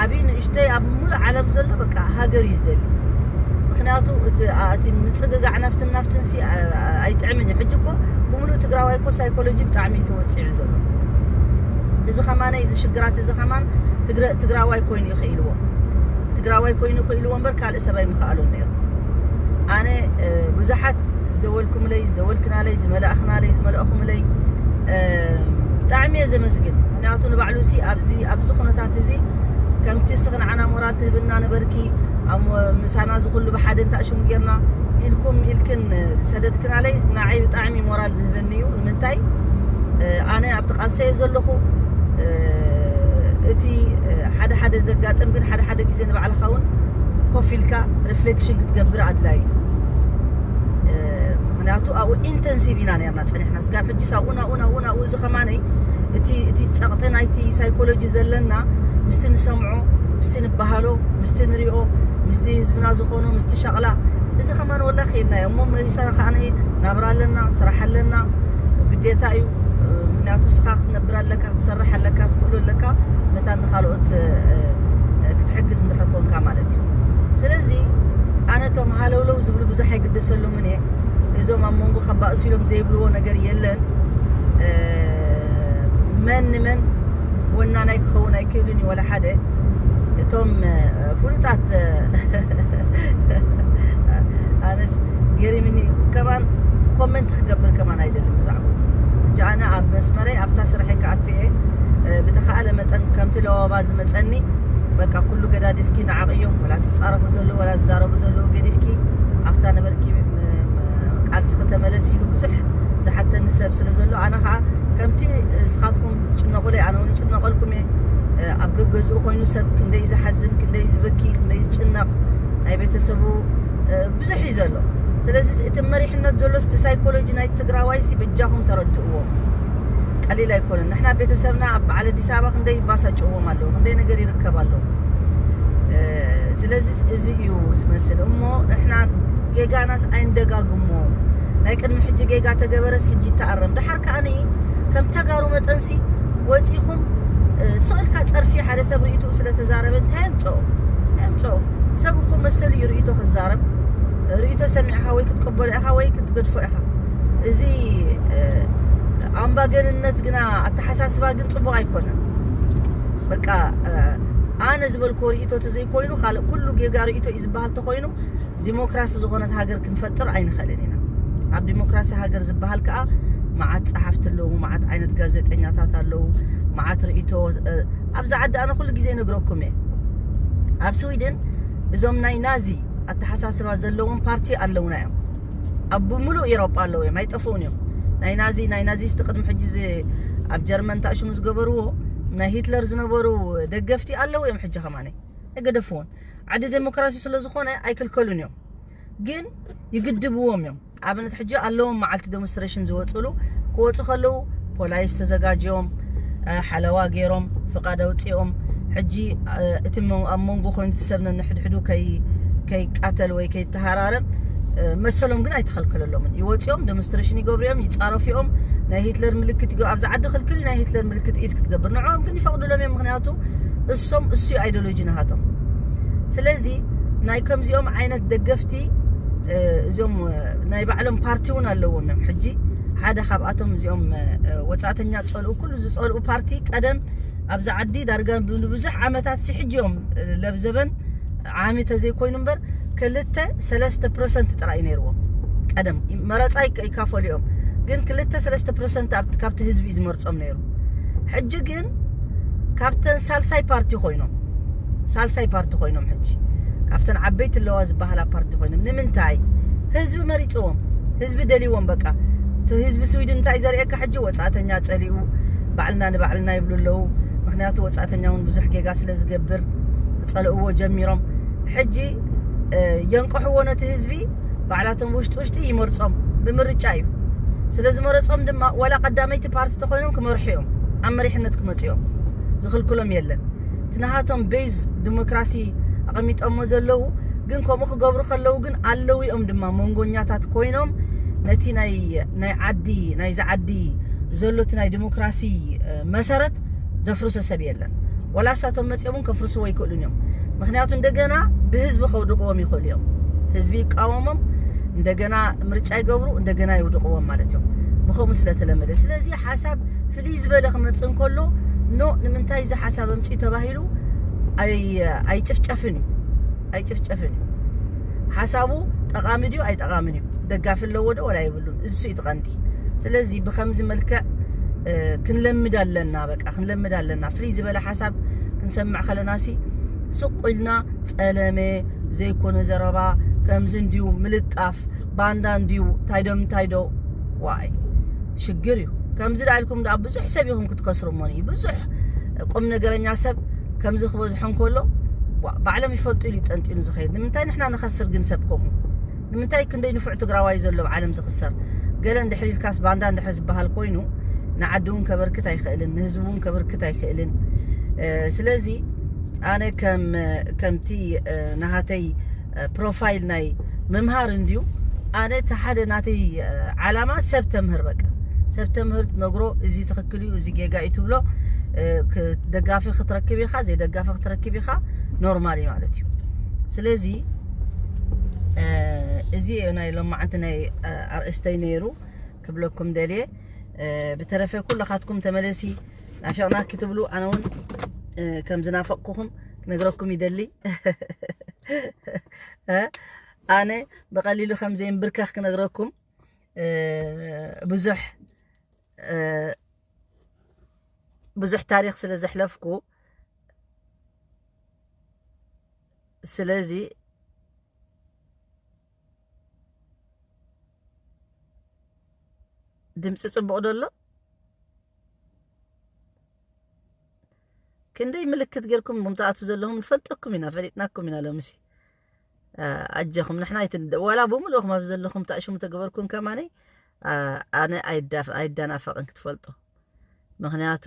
ዓብዪ ንእሽተይ ኣብ ሙሉእ ዓለም ዘሎ በቃ ሃገር እዩ ዝደሊ። ምክንያቱ እቲ ምፅግጋዕ ናፍትን ናፍትን ሲ ኣይጥዕምን እዩ። ሕጂ እኮ ብምሉእ ትግራዋይ እኮ ሳይኮሎጂ ብጣዕሚ እዩ ተወፂዑ ዘሎ። እዚ ከማነ እዚ ሽግራት እዚ ከማን ትግራዋይ ኮይኑ ይኽእልዎ ትግራዋይ ኮይኑ ይኽእልዎ እምበር ካልእ ሰብ ኣይምኽኣሉን ነይሩ። ኣነ ብዙሓት ዝደወልኩምለይ ዝደወልክናለይ ዝመላእኽናለይ ዝመለእኹምለይ ብጣዕሚ እየ ዘመስግን። ምክንያቱ ንባዕሉ ሲ ኣብዚ ኣብዚ ኩነታት እዚ ከምቲ እስኺ ንዓና ሞራል ትህብና ነበርኪ፣ ምሳና ዝኩሉ ብሓደ እንታሽሙ ጌርና ኢልኩም ኢልክን ዝሰደድክናለይ ንዓይ ብጣዕሚ ሞራል ዝህበኒ እዩ። ንምንታይ ኣነ ኣብቲ ቃልሰ እየ ዘለኹ። እቲ ሓደ ሓደ ዘጋጥም ግን ሓደ ሓደ ግዜ ንባዕልኻ እውን ኮፍ ኢልካ ሪፍሌክሽን ክትገብር ኣድላይ እዩ። ምክንያቱ ኣብኡ ኢንተንሲቭ ኢና ነርና ፀኒሕና ስጋብ ሕጂ ሳብኡ ናብኡ ናብኡ ናብኡ እዚ ከማነይ እቲ እቲ ፀቕጢ ናይቲ ሳይኮሎጂ ዘለና ምስቲ ንሰምዖ ምስቲ ንባሃሎ ምስቲ ንሪኦ ምስቲ ህዝብና ዝኾኖ ምስቲ ሸቕላ እዚ ከማን ወላ ከይድናዮ እሞ መሊሳና ከዓ ናብራ ኣለና ስራሕ ኣለና ግዴታ እዩ። ምክንያቱ እስኻ ክትነብር ኣለካ ክትሰርሕ ኣለካ ትክእሉ ኣለካ መታን ንካልኦት ክትሕግዝ እንድሕር ኮንካ ማለት እዩ። ስለዚ ኣነ እቶም ሃለውለው ዝብሉ ብዙሕ ኣይግደሰሎምን እየ። እዞም ኣብ መንጎ ከባእሱ ኢሎም ዘይብልዎ ነገር የለን። መን ንመን ወናናይ ክኸውን ኣይክእልን እዩ ወላ ሓደ። እቶም ፍሉጣት ኣነስ ገሪምኒ ከማን ኮመንት ክገብር ከማን ኣይደልን ብዛዕባ ሕጂ ኣነ ኣብ መስመረይ ኣብታ ስራሐይ ክኣቱ እየ። ብተኻእለ መጠን ከምቲ ለዋባ ዝመፀኒ በቃ ኩሉ ገዳዲፍኪ ንዓቕ እዮም ወላ ትፃረፉ ዘለዉ ወላ ዝዛረቡ ዘለዉ ገዲፍኪ ኣብታ ነበርኪ ቃልሲ ከተመለስ ኢሉ ብዙሕ ዝሓተኒ ሰብ ስለ ዘሎ ኣነ ከዓ ከምቲ እስኻትኩም ጭነቁለይ ኣነ እውን ይጭነቀልኩም እየ። ኣብ ገገዝኡ ኮይኑ ሰብ ክንደይ ዝሓዝን ክንደይ ዝበኪ ክንደይ ዝጭነቕ ናይ ቤተሰቡ ብዙሕ እዩ ዘሎ። ስለዚ እቲ መሪሕነት ዘሎ እቲ ሳይኮሎጂ ናይ ትግራዋይ ሲ በጃኹም ተረድእዎ። ቀሊል ኣይኮነን። ንሕና ቤተሰብና ኣብ በዓል ኣዲስ ኣበባ ክንደይ ይባሳጭዎም ኣለዉ፣ ክንደይ ነገር ይርከብ ኣለዉ። ስለዚ እዚ እዩ ዝመስል እሞ ንሕና ጌጋናስ ኣይንደጋግሞ። ናይ ቅድሚ ሕጂ ጌጋ ተገበረስ ሕጂ ይተኣረም። ደሓር ከዓኒ ከም ተጋሩ መጠንሲ ወፂኹም ስቕ ኢልካ ፀርፊ ሓደ ሰብ ርእይትኡ ስለተዛረበ እንታይ የምፅኦ? እንታይ የምፅኦ? ሰብ እኮ መሰሉ እዩ ርእይቶ ክዛረብ። ርእይቶ ሰሚዕኻ ወይ ክትቀበሎ ኢኻ ወይ ክትገድፎ ኢኻ። እዚ ኣምባገንነት ግና ኣተሓሳስባ ግን ፅቡቕ ኣይኮነን። በቃ ኣነ ዝበልክዎ ርእይቶ ተዘይኮይኑ ካልእ ኩሉ ጌጋ ርእይቶ እዩ ዝበሃል ተኮይኑ ዲሞክራሲ ዝኾነት ሃገር ክንፈጥር ኣይንኽእልን ኢና። ኣብ ዲሞክራሲ ሃገር ዝበሃል ከዓ መዓት ፀሓፍቲ ኣለዉ፣ መዓት ዓይነት ጋዜጠኛታት ኣለዉ፣ መዓት ርእይቶ ኣብዚ ዓዲ ኣነ ኩሉ ግዜ ነግረኩም እየ። ኣብ ስዊድን እዞም ናይ ናዚ ኣተሓሳስባ ዘለዎም ፓርቲ ኣለውና እዮም። ኣብ ብምሉእ ኤሮጳ ኣለዉ እዮም፣ ኣይጠፍኡን እዮም። ናይ ናዚ ናይ ናዚስቲ ቅድሚ ሕጂ ኣብ ጀርመን ታእሽሙ ዝገበርዎ ናይ ሂትለር ዝነበሩ ደገፍቲ ኣለዉ እዮም። ሕጂ ከማነ ኣይገደፍዎን። ዓዲ ዴሞክራሲ ስለ ዝኾነ ኣይክልከሉን እዮም፣ ግን ይግድብዎም እዮም። ኣብነት ሕጂ ኣለዎም መዓልቲ ዴሞንስትሬሽን ዝወፅሉ ክወፁ ከለዉ ፖላይስ ተዘጋጅዮም ሓለዋ ገይሮም ፍቓድ ኣውፅኦም። ሕጂ እቲ ኣብ መንጎ ኮይኑ እቲ ሰብ ነንሕድሕዱ ከይቃተል ወይ ከይተሃራረም መሰሎም ግን ኣይተኸልከለሎምን። ይወፅኦም ዴሞንስትሬሽን ይገብሩ እዮም፣ ይፃረፉ እዮም። ናይ ሂትለር ምልክት ይገ ኣብዚ ዓዲ ክልክል ናይ ሂትለር ምልክት ኢድ ክትገብር ንዕኦም ግን ይፈቕዱሎም እዮም። ምክንያቱ እሶም እሱ ኣይዲዮሎጂ ናሃቶም። ስለዚ ናይ ከምዚኦም ዓይነት ደገፍቲ እዚኦም ናይ ባዕሎም ፓርቲ እውን ኣለዎም እዮም። ሕጂ ሓደ ካብኣቶም እዚኦም ወፃእተኛ ዝፀልኡ ኩሉ ዝፀልኡ ፓርቲ ቀደም ኣብዚ ዓዲ ዳርጋ ንብዙሕ ዓመታት ሲ ሕጂ እዮም ለብዘበን ዓሚ ተዘይኮይኑ እምበር ክልተ ሰለስተ ፐርሰንት ጥራይ ነይርዎም። ቀደም መረፃ ይካፈሉ እዮም፣ ግን ክልተ ሰለስተ ፐርሰንት ካብቲ ህዝቢ እዩ ዝመርፆም ነይሩ። ሕጂ ግን ካብተን ሳልሳይ ፓርቲ ኮይኖም ሳልሳይ ፓርቲ ኮይኖም ሕጂ ካብተን ዓበይቲ ኣለዋ ዝበሃላ ፓርቲ ኮይኖም ንምንታይ ህዝቢ መሪፅዎም ህዝቢ ደልዎም በቃ እቲ ህዝቢ ስዊድን እንታይ ዘርእየካ ሕጂ ወፃእተኛ ፀሊኡ ባዕልና ንባዕልና ይብሉ ኣለዉ። ምክንያቱ ወፃእተኛ እውን ብዙሕ ጌጋ ስለ ዝገብር ክፀልእዎ ጀሚሮም ሕጂ የንቀሕዎ ነቲ ህዝቢ ባዕላቶም ውሽጢ ውሽጢ ይመርፆም ብምርጫ እዩ። ስለ ዝመረፆም ድማ ዋላ ቀዳመይቲ ፓርቲ ተኮይኖም ክመርሑ እዮም ኣብ መሪሕነት ክመፅኦም ዝኽልክሎም የለን። እቲ ናሃቶም ቤዝ ዲሞክራሲ ኣቐሚጦሞ ዘለዉ ግን ከምኡ ክገብሩ ከለዉ ግን ኣለዉ እዮም ድማ መንጎኛታት ኮይኖም ነቲ ናይ ናይ ዓዲ ናይዚ ዓዲ ዘሎ እቲ ናይ ዲሞክራሲ መሰረት ዘፍርሶ ሰብ የለን። ወላ እሳቶም መፂኦም እውን ከፍርስዎ ይክእሉን እዮም። ምክንያቱ እንደገና ብህዝቢ ከውድቅዎም ይኽእሉ እዮም። ህዝቢ ይቃወሞም፣ እንደገና ምርጫ ይገብሩ፣ እንደገና ይውድቕዎም ማለት እዮም። ብኸምኡ ስለተለመደ። ስለዚ ሓሳብ ፍልይ ዝበለ ክመጽእ እንከሎ፣ ኖ፣ ንምንታይ እዚ ሓሳብ ኣምጽኡ ተባሂሉ ኣይ-፣ ኣይጭፍጨፍን እዩ። ኣይጭፍጨፍን እዩ። ሓሳቡ ጠቓሚ ድዩ ኣይጠቓምን እዩ? ደጋፊ ኣለዎ ዶ ወላ የብሉን? እሱ እዩ እቲ ቀንዲ። ስለዚ ብኸምዚ መልክዕ፣ እ፣ ክንለምድ ኣለና። በቃ ክንለምድ ኣለና። ፍልይ ዝበለ ሓሳብ ክንሰምዕ ከለና ሲ ሱቕ ኢልና ጸለመ ዘይኮነ ዘረባ ከምዚ እንድዩ ምልጣፍ ባንዳ እንድዩ እንታይ ዶ እንታይ ዶ ዋይ ሽግር እዩ። ከምዚ ደኣ ኢልኩም ደኣ ብዙሕ ሰብ ኢኹም ክትከስሩ እሞ እዩ። ብዙሕ ቁም ነገረኛ ሰብ ከምዚ ክበዝሖ እንከሎ ዋ-፣ ባዕሎም ይፈልጡ ኢሉ እዩ ጠንጢኑ ዝኸይድ። ንምንታይ ንሕና ንኸስር ግን ሰብ ከምኡ? ንምንታይ ክንደይ ንፉዕ ትግራዋይ ዘሎ ኣብ ዓለም ዝኽሰር? ገለ እንድሕር ኢልካስ ባንዳ እንድሕር ዝበሃል ኮይኑ ንዓዲ እውን ከበርክት ኣይኽእልን፣ ንህዝቢ እውን ከበርክት ኣይኽእልን። እ፣ ስለዚ ኣነ ከም፣ ከምቲ፣ እ፣ ናሃተይ፣ እ፣ ፕሮፋይል ናይ ምምሃር እንድዩ። ኣነ እቲ ሓደ ናተይ፣ እ፣ ዓላማ ሰብ ተምህር፣ በቃ ሰብ ተምህር፣ ትነግሮ እዚ ትኽክል እዩ፣ እዚ ጌጋ እዩ ትብሎ፣ እ፣ ክ-፣ ደጋፊ ክትረክብ ኢኻ፣ ዘይደጋፊ ክትረክብ ኢኻ፣ ኖርማል እዩ ማለት እዩ። ስለዚ፣ እ፣ እዚ እዩ ናይ ሎማዓንቲ ናይ፣ እ፣ ኣርእስተይ ነይሩ ክብለኩም ደልየ። እ፣ ብተረፈ ኩልኻትኩም ተመለሲ፣ ናፊቕናኪ ትብሉ፣ ኣነ እውን፣ እ፣ ከም ዝናፈቕኩኹም ክነግረኩም ይደሊ። እ፣ ኣነ ብቐሊሉ ከም ዘይንብርከኽ ክነግረኩም፣ እ፣ ብዙሕ፣ እ፣ ብዙሕ ታሪኽ ስለ ዘሕለፍኩ፣ ስለዚ ድምፂ ጽቡቕ ዶ ኣሎ? ክንደይ ምልክት ጌርኩም ምትኣቱ ዘለኹም ንፈልጠኩም ኢና፣ ፈሊጥናኩም ኢና። ሎምሲ፣ እ፣ ኣጀኹም ንሕና ኣይትንደ-፣ ዋላ ብምልእኹም ኣብ ዘለኹም ተኣሽሙ ተገበርኩም ከማነይ፣ እ፣ ኣነ ኣይዳፍ-፣ ኣይዳናፈቕን ክትፈልጡ። ምኽንያቱ፣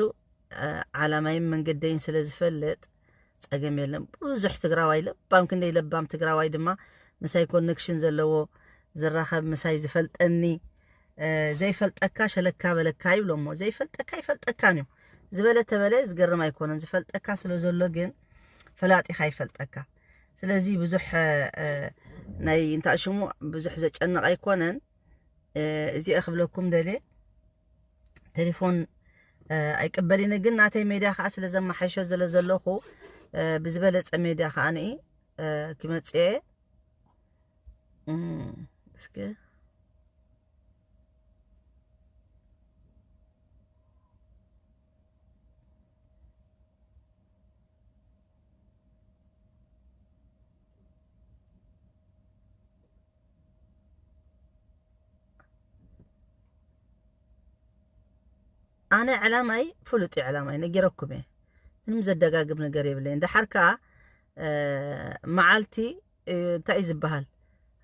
እ፣ ዓላማይን መንገደይን ስለ ዝፈልጥ ጸገም የለን። ብዙሕ ትግራዋይ ለባም፣ ክንደይ ለባም ትግራዋይ ድማ ምሳይ ኮኔክሽን ዘለዎ ዝራኸብ፣ ምሳይ ዝፈልጠኒ፣ እ፣ ዘይፈልጠካ ሸለካ በለካ ይብሎ እሞ፣ ዘይፈልጠካ ይፈልጠካን እዩ። ዝበለ ተበለ ዝገርም ኣይኮነን። ዝፈልጠካ ስለ ዘሎ ግን ፈላጢኻ ይፈልጠካ። ስለዚ ብዙሕ፣ እ፣ እ፣ ናይ እንታይ ሽሙ ብዙሕ ዘጨንቕ ኣይኮነን። እ፣ እዚኣ ክብለኩም ደልየ። ቴሌፎን፣ እ፣ ኣይቅበልን፣ ግን ናተይ ሜድያ ከዓ ስለ ዘመሓይሾ ስለ ዘለኹ፣ እ፣ ብዝበለጸ ሜድያ ከዓ ንኢ፣ እ፣ ክመጽእ እየ። እም፣ እስከ ኣነ ዕላማይ ፍሉጥ እዩ፣ ዕላማይ ነጊረኩም እየ። ምንም ዘደጋግም ነገር የብለይን። ደሓር ከኣ፣ እ፣ መዓልቲ፣ እ፣ እንታይ እዩ ዝበሃል?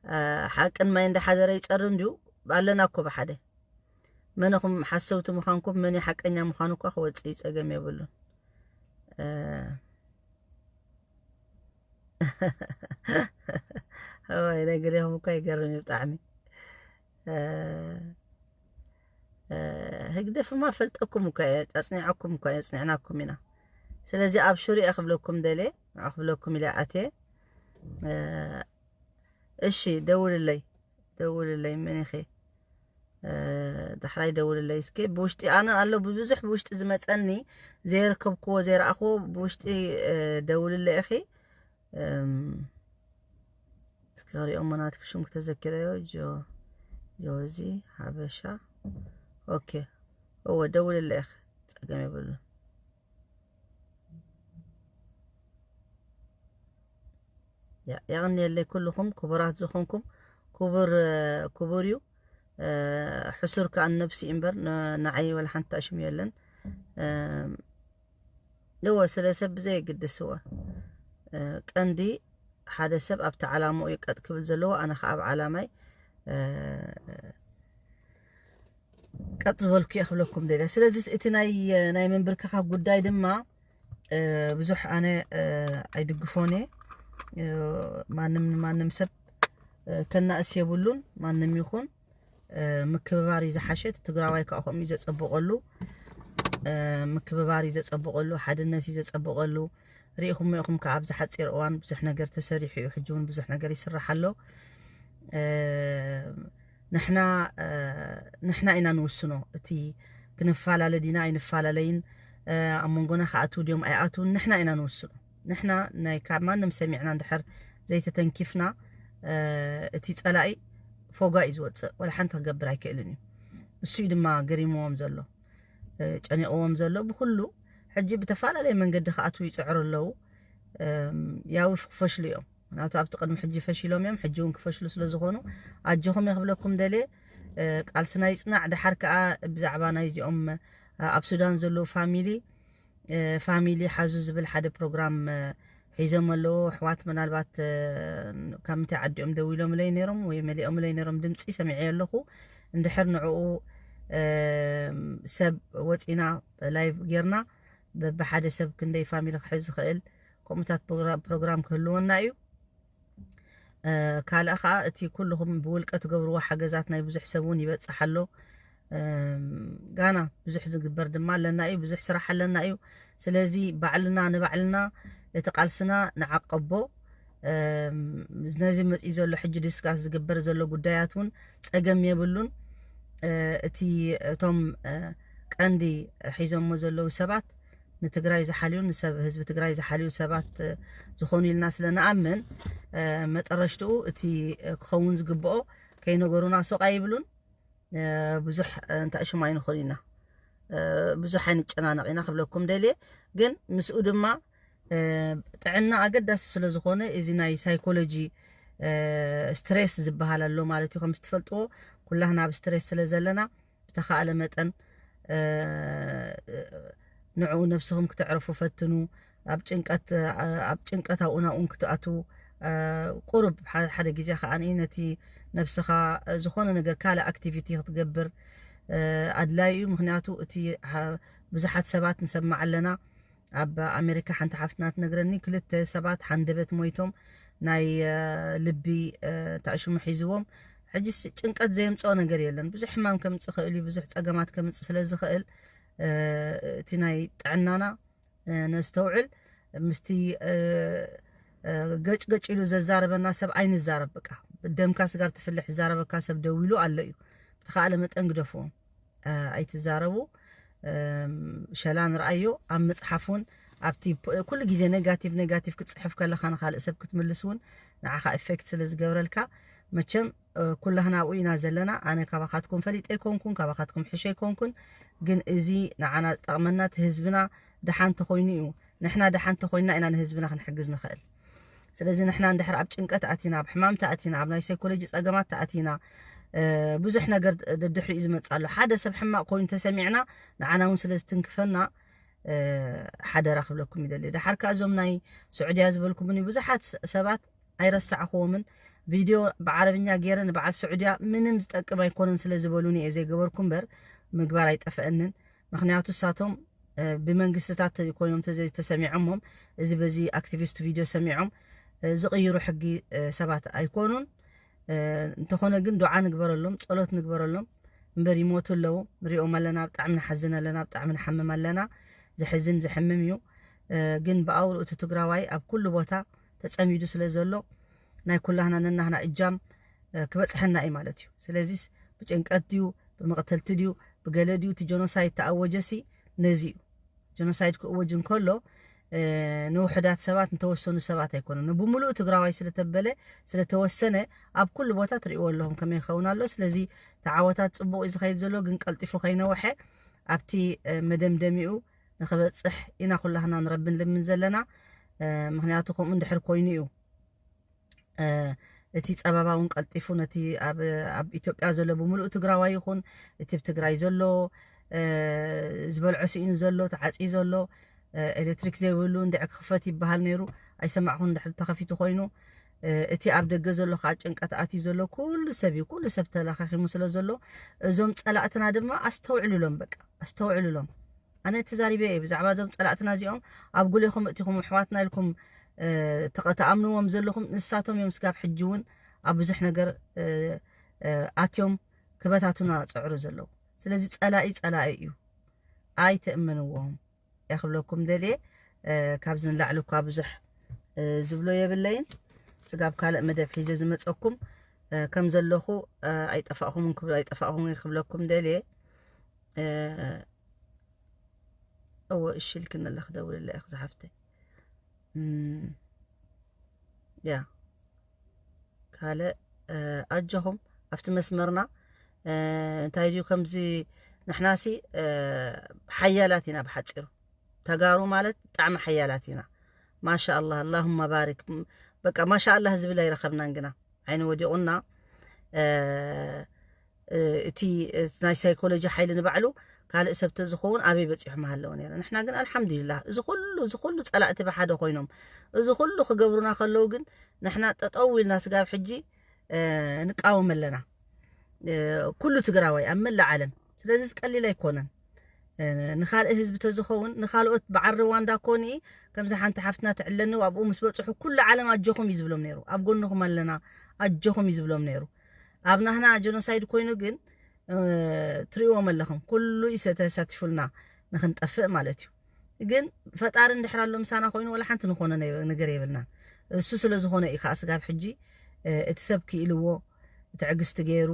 እ፣ ሓቅን ማይ እንዳሓደረ ይጸሪ እንድዩ። ኣለና እኮ ብሓደ። መን ኢኹም ሓሰውቲ ምዃንኩም፣ መን እዩ ሓቀኛ ምዃኑ እኳ ክወጽእ እዩ፣ ጸገም የብሉን። እ፣ እዋይ፣ ናይ ገሊኹም እኳ ይገርም እዩ ብጣዕሚ። እ፣ እ፣ ህግደፍማ ፈልጠኩም እኳ እየ፣ ኣጽኒዐኩም እኳ እየ፣ ኣጽኒዕናኩም ኢና። ስለዚ ኣብ ሽሩ እየ ክብለኩም ደልየ፣ ንዑ ክብለኩም ኢለ ኣትየ። እ፣ እሺ፣ ደውልለይ፣ ደውልለይ፣ መን ኢኺ? እ፣ ዳሕራይ ደውልለይ እስኪ። ብውሽጢ ኣነ ኣሎ፣ ብብዙሕ ብውሽጢ ዝመጸኒ፣ ዘይረከብክዎ፣ ዘይረኣኽዎ፣ ብውሽጢ፣ እ፣ ደውልለይ ኢኺ። እም፣ እስኪ ክሪኦ እሞ ናትኪ ሽም ክተዘኪረዮ፣ ጆ-፣ ጆዚ ሓበሻ። ኦኬ። እወ፣ ደውልለይ ኢኺ። ጸገም የብሉን። ያ-፣ የቐንየለይ ኩልኹም ክቡራት ዝኾንኩም። ክቡር፣ ክቡር እዩ። እ፣ ሕሱር ከኣ ንነብሲ እዩ እምበር፣ ን-፣ ንዓይ ወላ ሓንቲ ተኣሽሙ የለን። እ፣ እወ፣ ስለ ሰብ ብዘየግድስ፣ እወ። እ፣ ቀንዲ ሓደ ሰብ ኣብቲ ዓላማኡ እዩ ቀጥ ክብል ዘለዎ፣ ኣነ ከኣ ኣብ ዓላማይ፣ እ፣ ቀጥ ዝበልኩ እየ ክብለኩም ደልየ። ስለዚ እቲ ናይ፣ ናይ ምንብርከኻ ጉዳይ ድማ፣ እ፣ ብዙሕ ኣነ፣ እ፣ ኣይድግፎን እየ። እ፣ ማንም ንማንም ሰብ፣ እ፣ ከናእስ የብሉን። ማንም ይኹን፣ እ፣ ምክብባር እዩ ዝሓሸ። እቲ ትግራዋይ ከዓ ከምኡ እዩ ዘጸብቐሉ። እ፣ ምክብባር እዩ ዘጸብቐሉ፣ ሓድነት እዩ ዘጸብቐሉ። ርኢኹሞ ኢኹም ከዓ ኣብዚ ሓጺር እዋን ብዙሕ ነገር ተሰሪሑ እዩ። ሕጂ እውን ብዙሕ ነገር ይስራሕ ኣሎ። ንሕና ንሕና ኢና ንውስኖ። እቲ ክንፈላለ ዲና ኣይንፈላለይን፣ ኣብ መንጎና ክኣትዉ ድዮም ኣይኣትዉን ንሕና ኢና ንውስኖ። ንሕና ናይ ካብ ማንም ሰሚዕና እንድሕር ዘይተተንኪፍና፣ እቲ ጸላኢ ፎጋ እዩ ዝወጽእ፣ ወላ ሓንቲ ክገብር ኣይክእልን እዩ። እሱ እዩ ድማ ገሪምዎም ዘሎ፣ ጨኒቕዎም ዘሎ። ብኩሉ ሕጂ ብተፈላለየ መንገዲ ክኣትዉ ይጽዕሩ ኣለዉ። ያው ክፈሽሉ እዮም። ምክንያቱ ኣብቲ ቅድሚ ሕጂ ፈሺሎም እዮም፣ ሕጂ እውን ክፈሽሉ ስለ ዝኾኑ ኣጆኹም እየ ክብለኩም ደልየ። ቃልስና ይጽናዕ። ደሓር ከኣ ብዛዕባ ናይዚኦም ኣብ ሱዳን ዘለዉ ፋሚሊ ፋሚሊ ሓዙ ዝብል ሓደ ፕሮግራም ሒዞም ኣለዉ ኣሕዋት። ምናልባት ካብ ምንታይ ዓዲኦም ደዊሎምለይ ነይሮም ወይ መሊኦምለይ ነይሮም፣ ድምፂ ሰሚዐ ኣለኹ። እንድሕር ንዕኡ ሰብ ወፂና ላይቭ ጌርና በብሓደ ሰብ ክንደይ ፋሚሊ ክሕዝ ዝኽእል ከምኡታት ፕሮግራም ክህልወና እዩ። ካልእ ከዓ እቲ ኩልኹም ብውልቀ ትገብርዎ ሓገዛት ናይ ብዙሕ ሰብ እውን ይበፅሕ ኣሎ። ጋና ብዙሕ ዝግበር ድማ ኣለና እዩ፣ ብዙሕ ስራሕ ኣለና እዩ። ስለዚ ባዕልና ንባዕልና እቲ ቃልስና ንዓቀቦ። ነዚ መፂኡ ዘሎ ሕጂ ዲስካስ ዝግበር ዘሎ ጉዳያት እውን ፀገም የብሉን። እቲ እቶም ቀንዲ ሒዞሞ ዘለዉ ሰባት ንትግራይ ዝሓልዩ፣ ንሰብ ህዝቢ ትግራይ ዝሓልዩ ሰባት ዝኾኑ ኢልና ስለ ንኣምን፣ መጠረሽትኡ እቲ ክኸውን ዝግብኦ ከይነገሩና ሱቕ ኣይብሉን። ብዙሕ እንተእሽሙ ኣይንኾን ኢና፣ ብዙሕ ኣይንጨናነቕ ኢና ክብለኩም ደልየ። ግን ምስኡ ድማ ጥዕና ኣገዳሲ ስለ ዝኾነ፣ እዚ ናይ ሳይኮሎጂ ስትሬስ ዝበሃል ኣሎ ማለት እዩ። ከም ዝትፈልጥዎ ኩላህና ኣብ ስትሬስ ስለ ዘለና፣ ብተኻእለ መጠን ንዕኡ ነብስኹም ክተዕርፉ ፈትኑ። ኣብ ጭንቀት ኣብ ጭንቀት ኣብኡ ናብኡን ክትኣትዉ፣ ቁሩብ ሓደ ግዜ ከዓ ነቲ ነብስኻ ዝኾነ ነገር ካልእ ኣክቲቪቲ ክትገብር ኣድላይ እዩ። ምክንያቱ እቲ ብዙሓት ሰባት ንሰማዕ ኣለና። ኣብ ኣሜሪካ ሓንቲ ሓፍትና ትነግረኒ፣ ክልተ ሰባት ሓንደበት ሞይቶም፣ ናይ ልቢ ተእሽሙ ሒዝዎም። ሕጂስ ጭንቀት ዘየምፅኦ ነገር የለን። ብዙሕ ሕማም ከምፅእ ክእል እዩ፣ ብዙሕ ፀገማት ከምፅእ ስለ ዝኽእል፣ እቲ ናይ ጥዕናና ነስተውዕል። ምስቲ ገጭ ገጭ ኢሉ ዘዛረበና ሰብ ኣይንዛረብ። በቃ ደምካ ስጋብ ትፍልሕ ዝዛረበካ ሰብ ደው ኢሉ ኣሎ እዩ። ብተኻእለ መጠን ግደፍዎም፣ ኣይትዛረቡ። ሸላ ንርኣዮ ኣብ መፅሓፍ እውን ኣብቲ ኩሉ ግዜ ኔጋቲቭ ኔጋቲቭ ክትፅሕፍ ከለካ ንካልእ ሰብ ክትምልስ እውን ንዓኻ ኢፌክት ስለ ዝገብረልካ። መቸም ኩላህና ኣብኡ ኢና ዘለና። ኣነ ካባኻትኩም ፈሊጠ ኣይኮንኩን፣ ካባኻትኩም ሕሸ ኣይኮንኩን። ግን እዚ ንዓና ዝጠቕመና እቲ ህዝብና ደሓን ተኾይኑ እዩ። ንሕና ደሓን ተኾይንና ኢና ንህዝብና ክንሕግዝ ንኽእል። ስለዚ ንሕና እንድሕር ኣብ ጭንቀት ኣቲና፣ ኣብ ሕማም ተኣቲና፣ ኣብ ናይ ሳይኮሎጂ ጸገማት ተኣቲና፣ ብዙሕ ነገር ደድሕሪኡ ዝመጽእ ኣሎ። ሓደ ሰብ ሕማቕ ኮይኑ ተሰሚዕና ንዓና እውን ስለ ዝትንክፈና፣ ሓደራ ክብለኩም ይደሊ። ደሓር ከኣ እዞም ናይ ስዑድያ ዝበልኩምኒ ብዙሓት ሰባት ኣይረሳዕኽዎምን። ቪድዮ ብዓረብኛ ገይረ ንበዓል ስዑድያ ምንም ዝጠቅም ኣይኮነን ስለ ዝበሉኒ እየ ዘይገበርኩ እምበር ምግባር ኣይጠፍአንን። ምክንያቱ እሳቶም ብመንግስትታት ኮይኖም ተዘይተሰሚዖሞም፣ እዚ በዚ ኣክቲቪስት ቪድዮ ሰሚዖም ዝቕይሩ ሕጊ ሰባት ኣይኮኑን። እንተኾነ ግን ዱዓ ንግበረሎም፣ ጸሎት ንግበረሎም እምበር ይሞቱ ኣለዉ። ንሪኦም ኣለና፣ ብጣዕሚ ንሓዝን ኣለና፣ ብጣዕሚ ንሓምም ኣለና። ዘሕዝን ዘሕምም እዩ። ግን ብኣውርኡ እቲ ትግራዋይ ኣብ ኩሉ ቦታ ተጸሚዱ ስለ ዘሎ ናይ ኩላህና ነናህና እጃም ክበጽሐና እዩ ማለት እዩ። ስለዚስ ብጭንቀት ድዩ፣ ብመቕተልቲ ድዩ፣ ብገለ ድዩ እቲ ጀኖሳይድ ተኣወጀሲ ነዚ እዩ። ጀኖሳይድ ክእወጅ እንከሎ ንውሕዳት ሰባት፣ ንተወሰኑ ሰባት ኣይኮነን፣ ንብምሉኡ ትግራዋይ ስለተበለ ስለተወሰነ ኣብ ኩሉ ቦታ ትርእይዎ ኣለኹም ከመይ ይኸውን ኣሎ። ስለዚ ተዓወታት ጽቡቕ እዩ ዝኸይድ ዘሎ፣ ግን ቀልጢፉ ከይነውሐ ኣብቲ መደምደሚኡ ንኽበጽሕ ኢና ኩላህና ንረቢ ንልምን ዘለና። ምክንያቱ ከምኡ እንድሕር ኮይኑ እዩ እቲ ጸበባ እውን ቀልጢፉ ነቲ ኣብ ኢትዮጵያ ዘሎ ብምሉኡ ትግራዋይ ይኹን እቲ ኣብ ትግራይ ዘሎ ዝበልዖ ስኢኑ ዘሎ ተዓፅዩ ዘሎ ኤሌክትሪክ ዘይብሉ እንድዒ ክኽፈት ይበሃል ነይሩ። ኣይሰማዕኹን። እንድሕር ተኸፊቱ ኮይኑ እቲ ኣብ ደገ ዘሎ ከዓ ጭንቀት ኣትዩ ዘሎ ኩሉ ሰብ እዩ። ኩሉ ሰብ ተለኻኺሙ ስለ ዘሎ እዞም ጸላእትና ድማ ኣስተውዕሉሎም። በቃ ኣስተውዕሉሎም። ኣነ ተዛሪበ እየ ብዛዕባ እዞም ጸላእትና እዚኦም። ኣብ ጉሌኹም እቲኹም ኣሕዋትና ኢልኩም ተኣምንዎም ዘለኹም ንሳቶም እዮም ስጋብ ሕጂ እውን ኣብ ብዙሕ ነገር ኣትዮም ክበታቱና ጸዕሩ ዘለዉ። ስለዚ ጸላኢ ጸላኢ እዩ፣ ኣይተእመንዎም እየ ክብለኩም ደልየ። ካብዚ ንላዕሊ እኳ ብዙሕ ዝብሎ የብለይን። ስጋብ ካልእ መደብ ሒዘ ዝመጸኩም ከም ዘለኹ ኣይጠፋእኹምን ክብል ኣይጠፋእኹም ክብለኩም ደልየ። እወ እሺ ኢልክኒ ኣለኺ፣ ክደውልላ እየ ዝሓፍተይ። ያ ካልእ ኣጆኹም ኣብቲ መስመርና እንታይ ድዩ ከምዚ ንሕናሲ ሓያላት ኢና። ብሓፂሩ ተጋሩ ማለት ብጣዕሚ ሓያላት ኢና። ማሻ ኣላህ ኣላሁማ ባሪክ። በቃ ማሻ ኣላህ ዝብል ኣይረኸብናን ግና ዓይኒ ወዲቑና። እቲ ናይ ሳይኮሎጂ ሓይሊ ንባዕሉ ካልእ ሰብ ተዝኸውን ኣበይ በፂሑ ምሃለወ ነይረ። ንሕና ግን ኣልሓምዱሊላህ እዚ ኩሉ እዚ ኩሉ ፀላእቲ ብሓደ ኮይኖም እዚ ኩሉ ክገብሩና ከለዉ ግን ንሕና ጠጠው ኢልና ስጋብ ሕጂ ንቃወም ኣለና። ኩሉ ትግራዋይ ኣብ መላእ ዓለም። ስለዚ ቀሊል ኣይኮነን። ንኻልእ ህዝቢ ተዝኸውን ንኻልኦት በዓል ርዋንዳ ኮኒ ከምዚ ሓንቲ ሓፍትና ትዕለኒ ኣብኡ ምስ በፅሑ ኩሉ ዓለም ኣጆኹም እዩ ዝብሎም ነይሩ። ኣብ ጎንኹም ኣለና ኣጆኹም እዩ ዝብሎም ነይሩ። ኣብ ናህና ጀኖሳይድ ኮይኑ ግን ትሪእዎም ኣለኹም ኩሉ እዩ ተሳቲፉልና ንክንጠፍእ ማለት እዩ። ግን ፈጣሪ እንድሕር ኣሎ ምሳና ኮይኑ ወላ ሓንቲ ንኾነ ነገር የብልናን። እሱ ስለ ዝኾነ እዩ ከዓ ስጋብ ሕጂ እቲ ሰብ ክኢልዎ ትዕግስቲ ገይሩ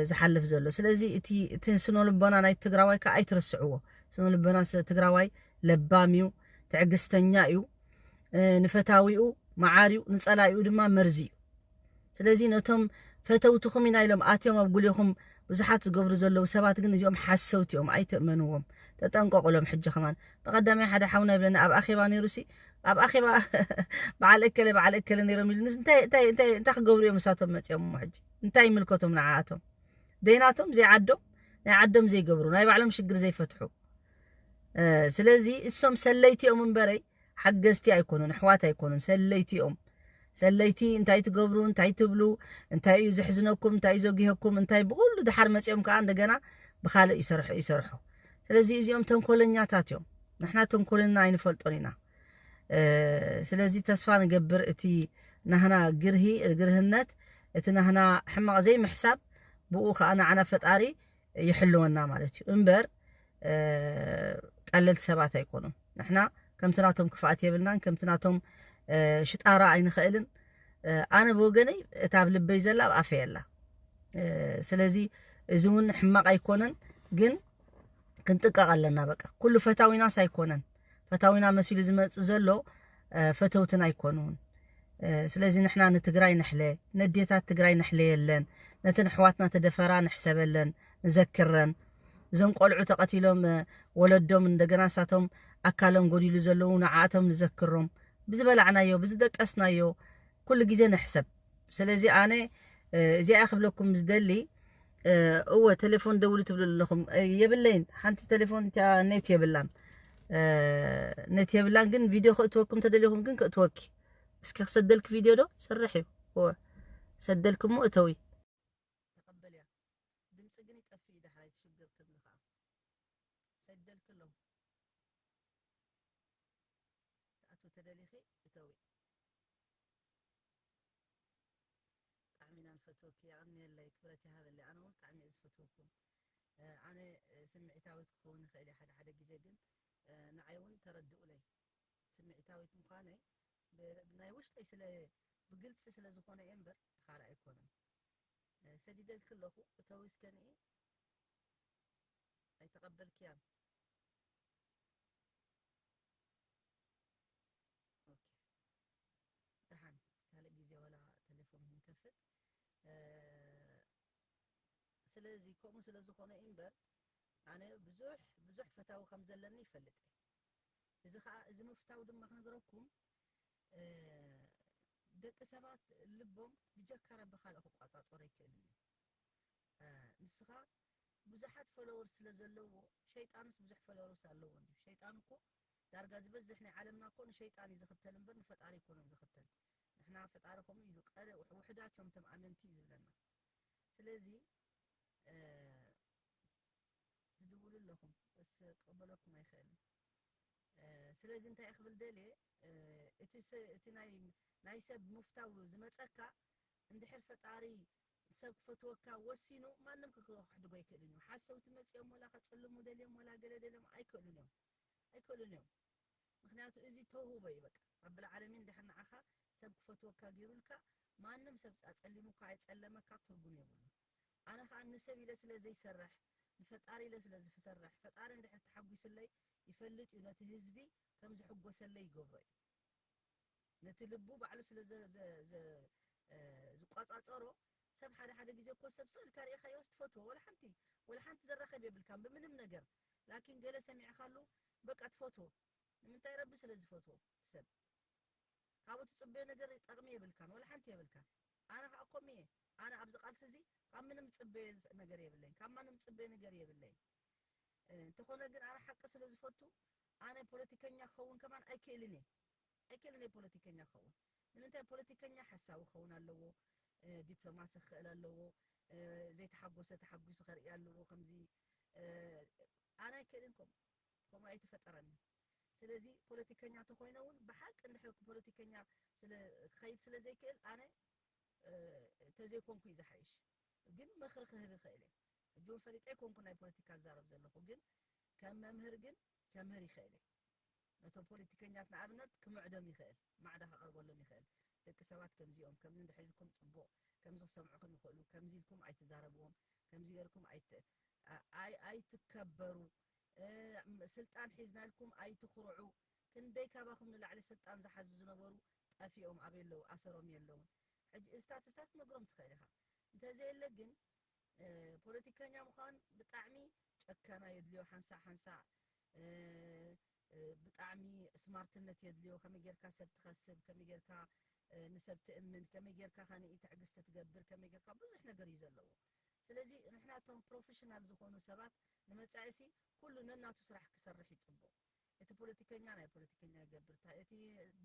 ዝሓልፍ ዘሎ። ስለዚ እቲ እቲ ስነ ልቦና ናይ ትግራዋይ ከዓ ኣይትረስዕዎ። ስነ ልቦና ትግራዋይ ለባም እዩ፣ ትዕግስተኛ እዩ፣ ንፈታዊኡ መዓር እዩ፣ ንፀላኢኡ ድማ መርዚ እዩ። ስለዚ ነቶም ፈተውትኹም ኢና ኢሎም ኣትዮም ኣብ ጉሌኹም ብዙሓት ዝገብሩ ዘለዉ ሰባት ግን እዚኦም ሓሰውቲ እዮም፣ ኣይትእመንዎም፣ ተጠንቀቑሎም። ሕጂ ከማን ብቐዳማይ ሓደ ሓውና ይብለኒ ኣብ ኣኼባ ነይሩ ሲ ኣብ ኣኼባ በዓል እከለ በዓል እከለ ነይሮም ኢሉ እንታይ እንታይ እንታይ እንታይ ክገብሩ እዮም እሳቶም መፂኦም እሞ ሕጂ እንታይ ይምልከቶም ንዓኣቶም ደይናቶም ዘይዓዶም ናይ ዓዶም ዘይገብሩ ናይ ባዕሎም ሽግር ዘይፈትሑ ስለዚ እሶም ሰለይቲ እዮም እምበረይ ሓገዝቲ ኣይኮኑን፣ ኣሕዋት ኣይኮኑን፣ ሰለይቲ እዮም። ሰለይቲ እንታይ ትገብሩ፣ እንታይ ትብሉ፣ እንታይ እዩ ዘሕዝነኩም፣ እንታይ እዩ ዘጉሄኩም፣ እንታይ ብኹሉ ድሓር መፂኦም ከዓ እንደገና ብኻልእ ይሰርሑ ይሰርሑ። ስለዚ እዚኦም ተንኮለኛታት እዮም። ንሕና ተንኮልና ኣይንፈልጦን ኢና። ስለዚ ተስፋ ንገብር እቲ ናህና ግርሂ ግርህነት እቲ ናህና ሕማቕ ዘይምሕሳብ ብኡ ከዓ ንዓና ፈጣሪ ይሕልወና ማለት እዩ እምበር ቀለልቲ ሰባት ኣይኮኑን። ንሕና ከምቲ ናቶም ክፍኣት የብልናን ከምቲ ናቶም ሽጣራ ኣይንኽእልን። ኣነ ብወገነይ እታ ኣብ ልበይ ዘላ ኣብ ኣፈይ ኣላ። ስለዚ እዚ እውን ሕማቕ ኣይኮነን፣ ግን ክንጥንቀቕ ኣለና። በቃ ኩሉ ፈታዊናስ ኣይኮነን። ፈታዊና መሲሉ ዝመፅእ ዘሎ ፈተውትና ኣይኮኑን። ስለዚ ንሕና ንትግራይ ንሕለ፣ ነዴታት ትግራይ ንሕለ የለን። ነተን ኣሕዋትና ተደፈራ ንሕሰበለን፣ ንዘክረን። እዞም ቆልዑ ተቐቲሎም ወለዶም እንደገና ሳቶም ኣካሎም ጎዲሉ ዘለዉ ንዓኣቶም ንዘክሮም። ብዝበላዕናዮ ብዝደቀስናዮ ኩሉ ግዜ ንሕሰብ። ስለዚ ኣነ እዚኣ ክብለኩም ዝደሊ እወ ቴሌፎን ደውሊ ትብሉ ኣለኹም። የብለይን ሓንቲ ቴሌፎን እቲኣ ኔት የብላን። ኔት የብላን ግን ቪድዮ ክእትወኩም ተደሊኹም ግን ክእትወኪ። እስኪ ክሰደልክ ቪድዮ ዶ ሰርሕ እዩ። እወ ሰደልክ እሞ እተዊ። ተቐበልያ። ድምፂ ግን ይጠፍእ እዩ ዳሕራይ ትሽግር ከምዚ ከዓ ሰደልክ ኣለኹ። ትኣቱ ተደሊኺ እተዊ። ብጣዕሚ ኢና ንፈትወኪ። የቐንየለይ፣ ክብረት ይሃበለይ። ኣነ እውን ብጣዕሚ እየ ዝፈትወኩም። ኣነ ስምዒታዊት ክኸውን ይኽእል እየ ሓደ ሓደ ግዜ፣ ግን ንዓይ እውን ተረድኡለይ። ስምዒታዊት ምዃነይ ናይ ውሽጠይ ስለ ብግልፂ ስለ ዝኾነ እየ እምበር ካልእ ኣይኮነን። ሰዲደልኪ ኣለኹ፣ እተዊ እስከ ንኢ። ኣይተቐበልክያን። ኦኬ። ደሓን ካልእ ግዜ ዋላ ቴሌፎን ክንከፍት። ስለዚ ከምኡ ስለ ዝኾነ እዩ እምበር ኣነ ብዙሕ ብዙሕ ፈታዊ ከም ዘለኒ ይፈልጥ እየ። እዚ ከዓ እዚ ምፍታው ድማ ክነግረኩም ደቂ ሰባት ልቦም ብጀካ ረቢ ካልእ ክቋፃፀሮ ኣይክእልን እዩ። ንስኻ ብዙሓት ፎሎወርስ ስለ ዘለዎ ሸይጣንስ ብዙሕ ፎሎወርስ ኣለዎ እንዲ ሸይጣን እኮ ዳርጋ ዝበዝሕ ናይ ዓለምና እኮ ንሸይጣን እዩ ዝኽተል እምበር ንፈጣሪ ኣይኮነን ዝኽተል። ንሕና ፈጣሪ ከምኡ ኢሉ ቀደ ውሕዳት እዮም እቶም ኣመንቲ እዩ ዝብለና። ስለዚ ትድውሉ ኣለኹም በስ ክቕበለኩም ኣይኽእልን። ስለዚ እንታይ ክብል ደልየ እቲ ናይ ሰብ ምፍታው ዝመፀካ እንድሕር ፈጣሪ ሰብ ክፈትወካ ወሲኑ ማንም ክሕድጎ ኣይክእልን እዩ። ሓሰውቲ መፂኦም ወላ ከፅልሙ ደልዮም ወላ ገለ ደልዮም ኣይክእሉን እዮም ኣይክእሉን እዮም። ምክንያቱ እዚ ተውህቦ እዩ በቃ ረብል ዓለሚን ድሕር ንዓኻ ሰብ ዝፈትወካ ገይሩልካ፣ ማንም ሰብ ኣጸሊሙካ ኣይጸለመካ፣ ትርጉም የብሉን። ኣነ ኸኣ ንሰብ ኢለ ስለ ዘይሰርሕ፣ ንፈጣሪ ኢለ ስለ ዝሰርሕ፣ ፈጣሪ እንድሕር ተሓጒሱለይ ይፈልጥ እዩ፣ ነቲ ህዝቢ ከም ዝሕጎሰለይ ይገብሮ እዩ። ነቲ ልቡ ባዕሉ ስለ ዘ-፣ ዘ-፣ ዘ-፣ እ፣ ዝቋጻጸሮ፣ ሰብ ሓደ ሓደ ግዜ እኮ ሰብ ስቕ ኢልካ ርኢኻዮስ ትፈትዎ፣ ወላ ሓንቲ፣ ወላ ሓንቲ ዘራኸብ የብልካን ብምንም ነገር። ላኪን ገለ ሰሚዕኻሉ፣ በቃ ትፈትዎ። ንምንታይ? ረቢ ስለ ዝፈትዎ እቲ ሰብ። ካብኡ ትጽበዮ ነገር ጠቕሚ የብልካን፣ ወላ ሓንቲ የብልካን። ኣነ ኸኣ ከምኡ እየ። ኣነ ኣብዚ ቃልሲ እዚ ካብ ምንም ዝጽበዮ ነገር የብለይን፣ ካብ ማንም ዝጽበዮ ነገር የብለይን። እ፣ እንተኾነ ግን ኣነ ሓቂ ስለ ዝፈቱ፣ ኣነ ፖለቲከኛ ክኸውን ከማን ኣይክእልን እየ። ኣይክእልን እየ ፖለቲከኛ ክኸውን። ንምንታይ? ፖለቲከኛ ሓሳዊ ክኸውን ኣለዎ፣ እ፣ ዲፕሎማሲ ክኽእል ኣለዎ፣ እ፣ ዘይተሓጎሰ ተሓጒሱ ከርኢ ኣለዎ። ከምዚ፣ እ፣ ኣነ ኣይክእልን ከምኡ። ከምኡ ኣይተፈጠረንን። ስለዚ ፖለቲከኛ እንተኾይነ እውን ብሓቂ እንድሕር ፖለቲከኛ ስለ ክኸይድ ስለ ዘይክእል ኣነ፣ እ፣ ተዘይኮንኩ እዩ ዝሓይሽ። ግን ምኽሪ ክህብ ይኽእል እየ። ሕጂ እውን ፈሊጠ ኣይኮንኩ ናይ ፖለቲካ ዝዛረብ ዘለኹ፣ ግን ከም መምህር ግን ከምህር ይኽእል እየ። ነቶም ፖለቲከኛት ንኣብነት ክምዕዶም ይኽእል፣ ማዕዳ ከቕርበሎም ይኽእል። ደቂ ሰባት ከምዚኦም፣ ከምዚ እንድሕር ኢልኩም ጽቡቕ፣ ከምዚ ክሰምዑኹም ይኽእሉ፣ ከምዚ ኢልኩም ኣይትዛረብዎም፣ ከምዚ ጌርኩም ኣይት-፣ ኣ-፣ ኣይ-፣ ኣይትከበሩ፣ እ፣ ስልጣን ሒዝና ኢልኩም ኣይትኹርዑ። ክንደይ ካባኹም ንላዕሊ ስልጣን ዝሓዙ ዝነበሩ ጠፊኦም ኣበይ ኣለዉ? ኣሰሮም የለውን። ሕጂ ስታትስታት ትነግሮም ትኽእል ኢኻ። እንተዘየለ ግን፣ እ፣ ፖለቲከኛ ምዃን ብጣዕሚ ጨከና የድልዮ፣ ሓንሳእ ሓንሳእ፣ እ፣ እ፣ ብጣዕሚ ስማርትነት የድልዮ። ከመይ ጌርካ ሰብ ትኸስብ፣ ከመይ ጌርካ፣ እ፣ ንሰብ ትእምን፣ ከመይ ጌርካ ከ ንኢ ትዕግስቲ ትገብር፣ ከመይ ጌርካ ብዙሕ ነገር እዩ ዘለዎ። ስለዚ ንሕና እቶም ፕሮፌሽናል ዝኾኑ ሰባት ንመጻኢሲ ኩሉ ነናቱ ስራሕ ክሰርሕ ይጽቡቕ። እቲ ፖለቲከኛ ናይ ፖለቲከኛ ይገብር፣ እታ-፣ እቲ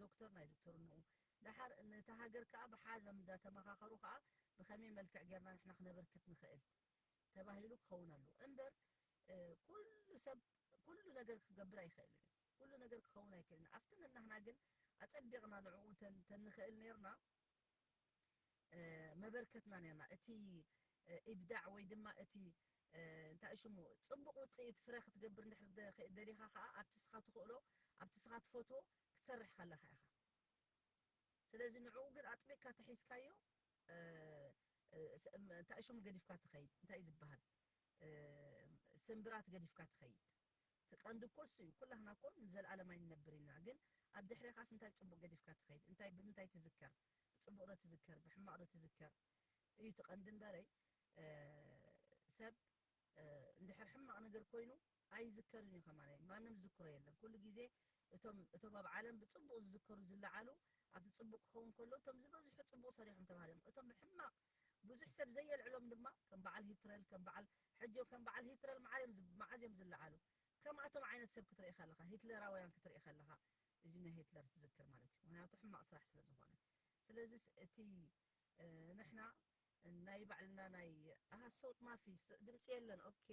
ዶክተር ናይ ዶክተርንኡ። ደሓር ነታ ሃገር ከኣ ብሓደ እንዳተመኻኸሩ ከኣ ብኸመይ መልክዕ ጌርና ንሕና ክነበርክት ንኽእል ተባሂሉ ክኸውን ኣለዎ። እምበር፣ እ፣ ኩሉ ሰብ ኩሉ ነገር ክገብር ኣይኽእልን እዩ። ኩሉ ነገር ክኸውን ኣይክእልን። ኣብቲ ነናህና ግን ኣጸቢቕና ንዕኡ ተን-፣ ተንኽእል ኔርና፣ እ፣ መበርከትና ኔርና። እቲ፣ እ፣ ኢብዳዕ ወይ ድማ እቲ፣ እ፣ እንታይ ሽሙ፣ ጽቡቕ ውጽኢት ፍረ ክትገብር እንድሕር ደ-፣ ደሊኻ ኸኣ ኣብቲ ስኻ ትኽእሎ፣ ኣብቲ ስኻ ትፈትዎ ክትሰርሕ ከለኻ ኢኻ። ስለዚ ንዕኡ ግን ኣጥቢቕካ ተሒዝካዮ፣ እ፣ እ፣ ስ-፣ እም፣ እንታይ ሽሙ ገዲፍካ ትኸይድ? እንታይ እዩ ዝበሃል? እ፣ ስምብራት ገዲፍካ ትኸይድ። እቲ ቀንዲ እኮ እሱ እዩ። ኩላህና እኮ ንዘለኣለም ኣይንነብር ኢና። ግን ኣብ ድሕሬኻስ እንታይ ጽቡቕ ገዲፍካ ትኸይድ? እንታይ፣ ብምንታይ ትዝከር? ብጽቡቕ ዶ ትዝከር? ብሕማቕ ዶ ትዝከር? እዩ እቲ ቀንዲ እምበረይ፣ እ፣ ሰብ፣ እ፣ እንድሕር ሕማቕ ነገር ኮይኑ ኣይዝከርን እዩ ከማለይ። ማንም ዝዝክሮ የለን። ኩሉ ግዜ እቶም፣ እቶም ኣብ ዓለም ብጽቡቕ ዝዝከሩ ዝለዓሉ፣ ኣብቲ ጽቡቕ ክኸውን ከሎ እቶም ዝበዝሑ ጽቡቕ ሰሪሖም ተባሂሎም። እቶም ብሕማቕ ብዙሕ ሰብ ዘየልዕሎም ድማ ከም በዓል ሂትረል፣ ከም በዓል፣ ሕጂ ከም በዓል ሂትረል መዓዝ እዮም ዝ-፣ መዓዝ እዮም ዝለዓሉ? ከምኣቶም ዓይነት ሰብ ክትርኢ ከለኻ፣ ሂትለራውያን ክትርኢ ከለኻ፣ እዚ ናይ ሂትለር ትዝክር ማለት እዩ። ምኽንያቱ ሕማቕ ስራሕ ስለ ዝኾነ። ስለዚስ እቲ፣ እ፣ ንሕና ናይ ባዕልና ናይ፣ ኣሃ፣ ሶውት ማፊ፣ ስ-፣ ድምጺ የለን። ኦኬ፣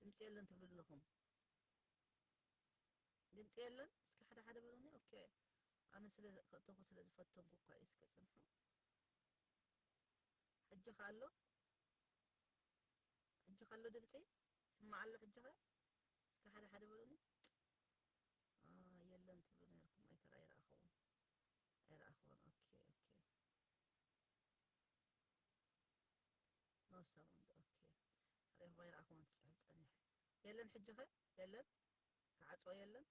ድምጺ የለን ትብሉ ኣለኹም። ድምጺ የለን። እስኪ ሓደ ሓደ በሉኒ። ኦኬ፣ ኣነ ስለ ዘእተኹ ስለ ዝፈተንኩ እኳ እዩ። እስከ ጽንሑ። ሕጂ ከ ኣሎ? ሕጂ ከ ኣሎ ድምጺ? ስማዕ ኣሎ ሕጂ ከ? እስከ ሓደ ሓደ በሉኒ። አ፣ የለን ትብሉ ነርኩም። ኣይተራ-፣ ኣይረኣኹዎን። ኣይረኣኹዎን። ኦኬ፣ ኦኬ። ኖ ሳውንድ። ኦኬ። ርኢኹም ኣይረኣኹዎን ትጽሕፍ ጸኒሐ። የለን ሕጂ ከ? የለን? ክዓጽዎ የለን?